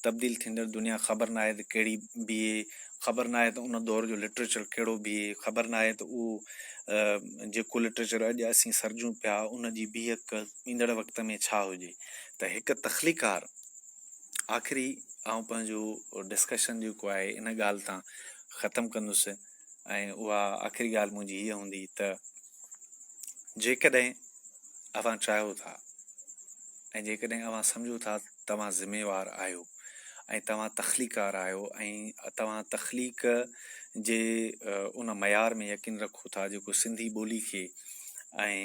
تبديل ٿيندڙ دنيا خبر ناهي ته ڪهڙي بيهي، خبر ناهي ته ان دور جو لٽريچر ڪهڙو بيهي، خبر ناهي ته اهو جيڪو لٽريچر اڄ اسين سرجون پيا ان جي بيهڪ ايندڙ وقت ۾ ڇا هجي ته هڪ تخليقار آخري آئون پنهنجو ڊسڪشن جيڪو آهي ان ڳالهه تان ختم ڪندس ۽ اها آخري ڳالهه منهنجي هيء هوندي ته جيڪڏهن اوهان چاهيو ٿا ۽ جيڪڏهن اوهان سمجهو ٿا توهان ذميوار آهيو ۽ توهان تخليقار آهيو ۽ توهان تخليق جي ان معيار ۾ يقين رکو ٿا جيڪو سنڌي ٻولي کي ۽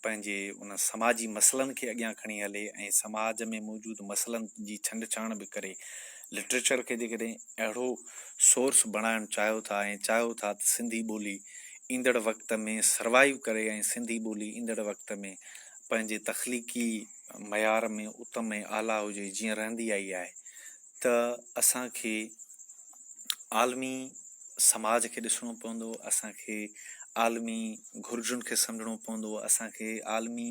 پنهنجي ان سماجي مسئلن کي اڳيان کڻي هلي ۽ سماج ۾ موجود مسئلن جي ڇنڊ ڇاڻ به ڪري لٽريچر کي جيڪڏهن اهڙو سورس بڻائڻ چاهيو ٿا ۽ چاهيو ٿا ته سنڌي ٻولي ايندڙ وقت ۾ سروائيو ڪري ۽ سنڌي ٻولي ايندڙ وقت ۾ پنهنجي تخليقي معيار ۾ اتم ۽ اعليٰ هجي جيئن رهندي آئي آهي ته اسان کي عالمي سماج کي ڏسڻو پوندو، اسان کي عالمي گهرجن کي سمجهڻو پوندو، اسان کي عالمي.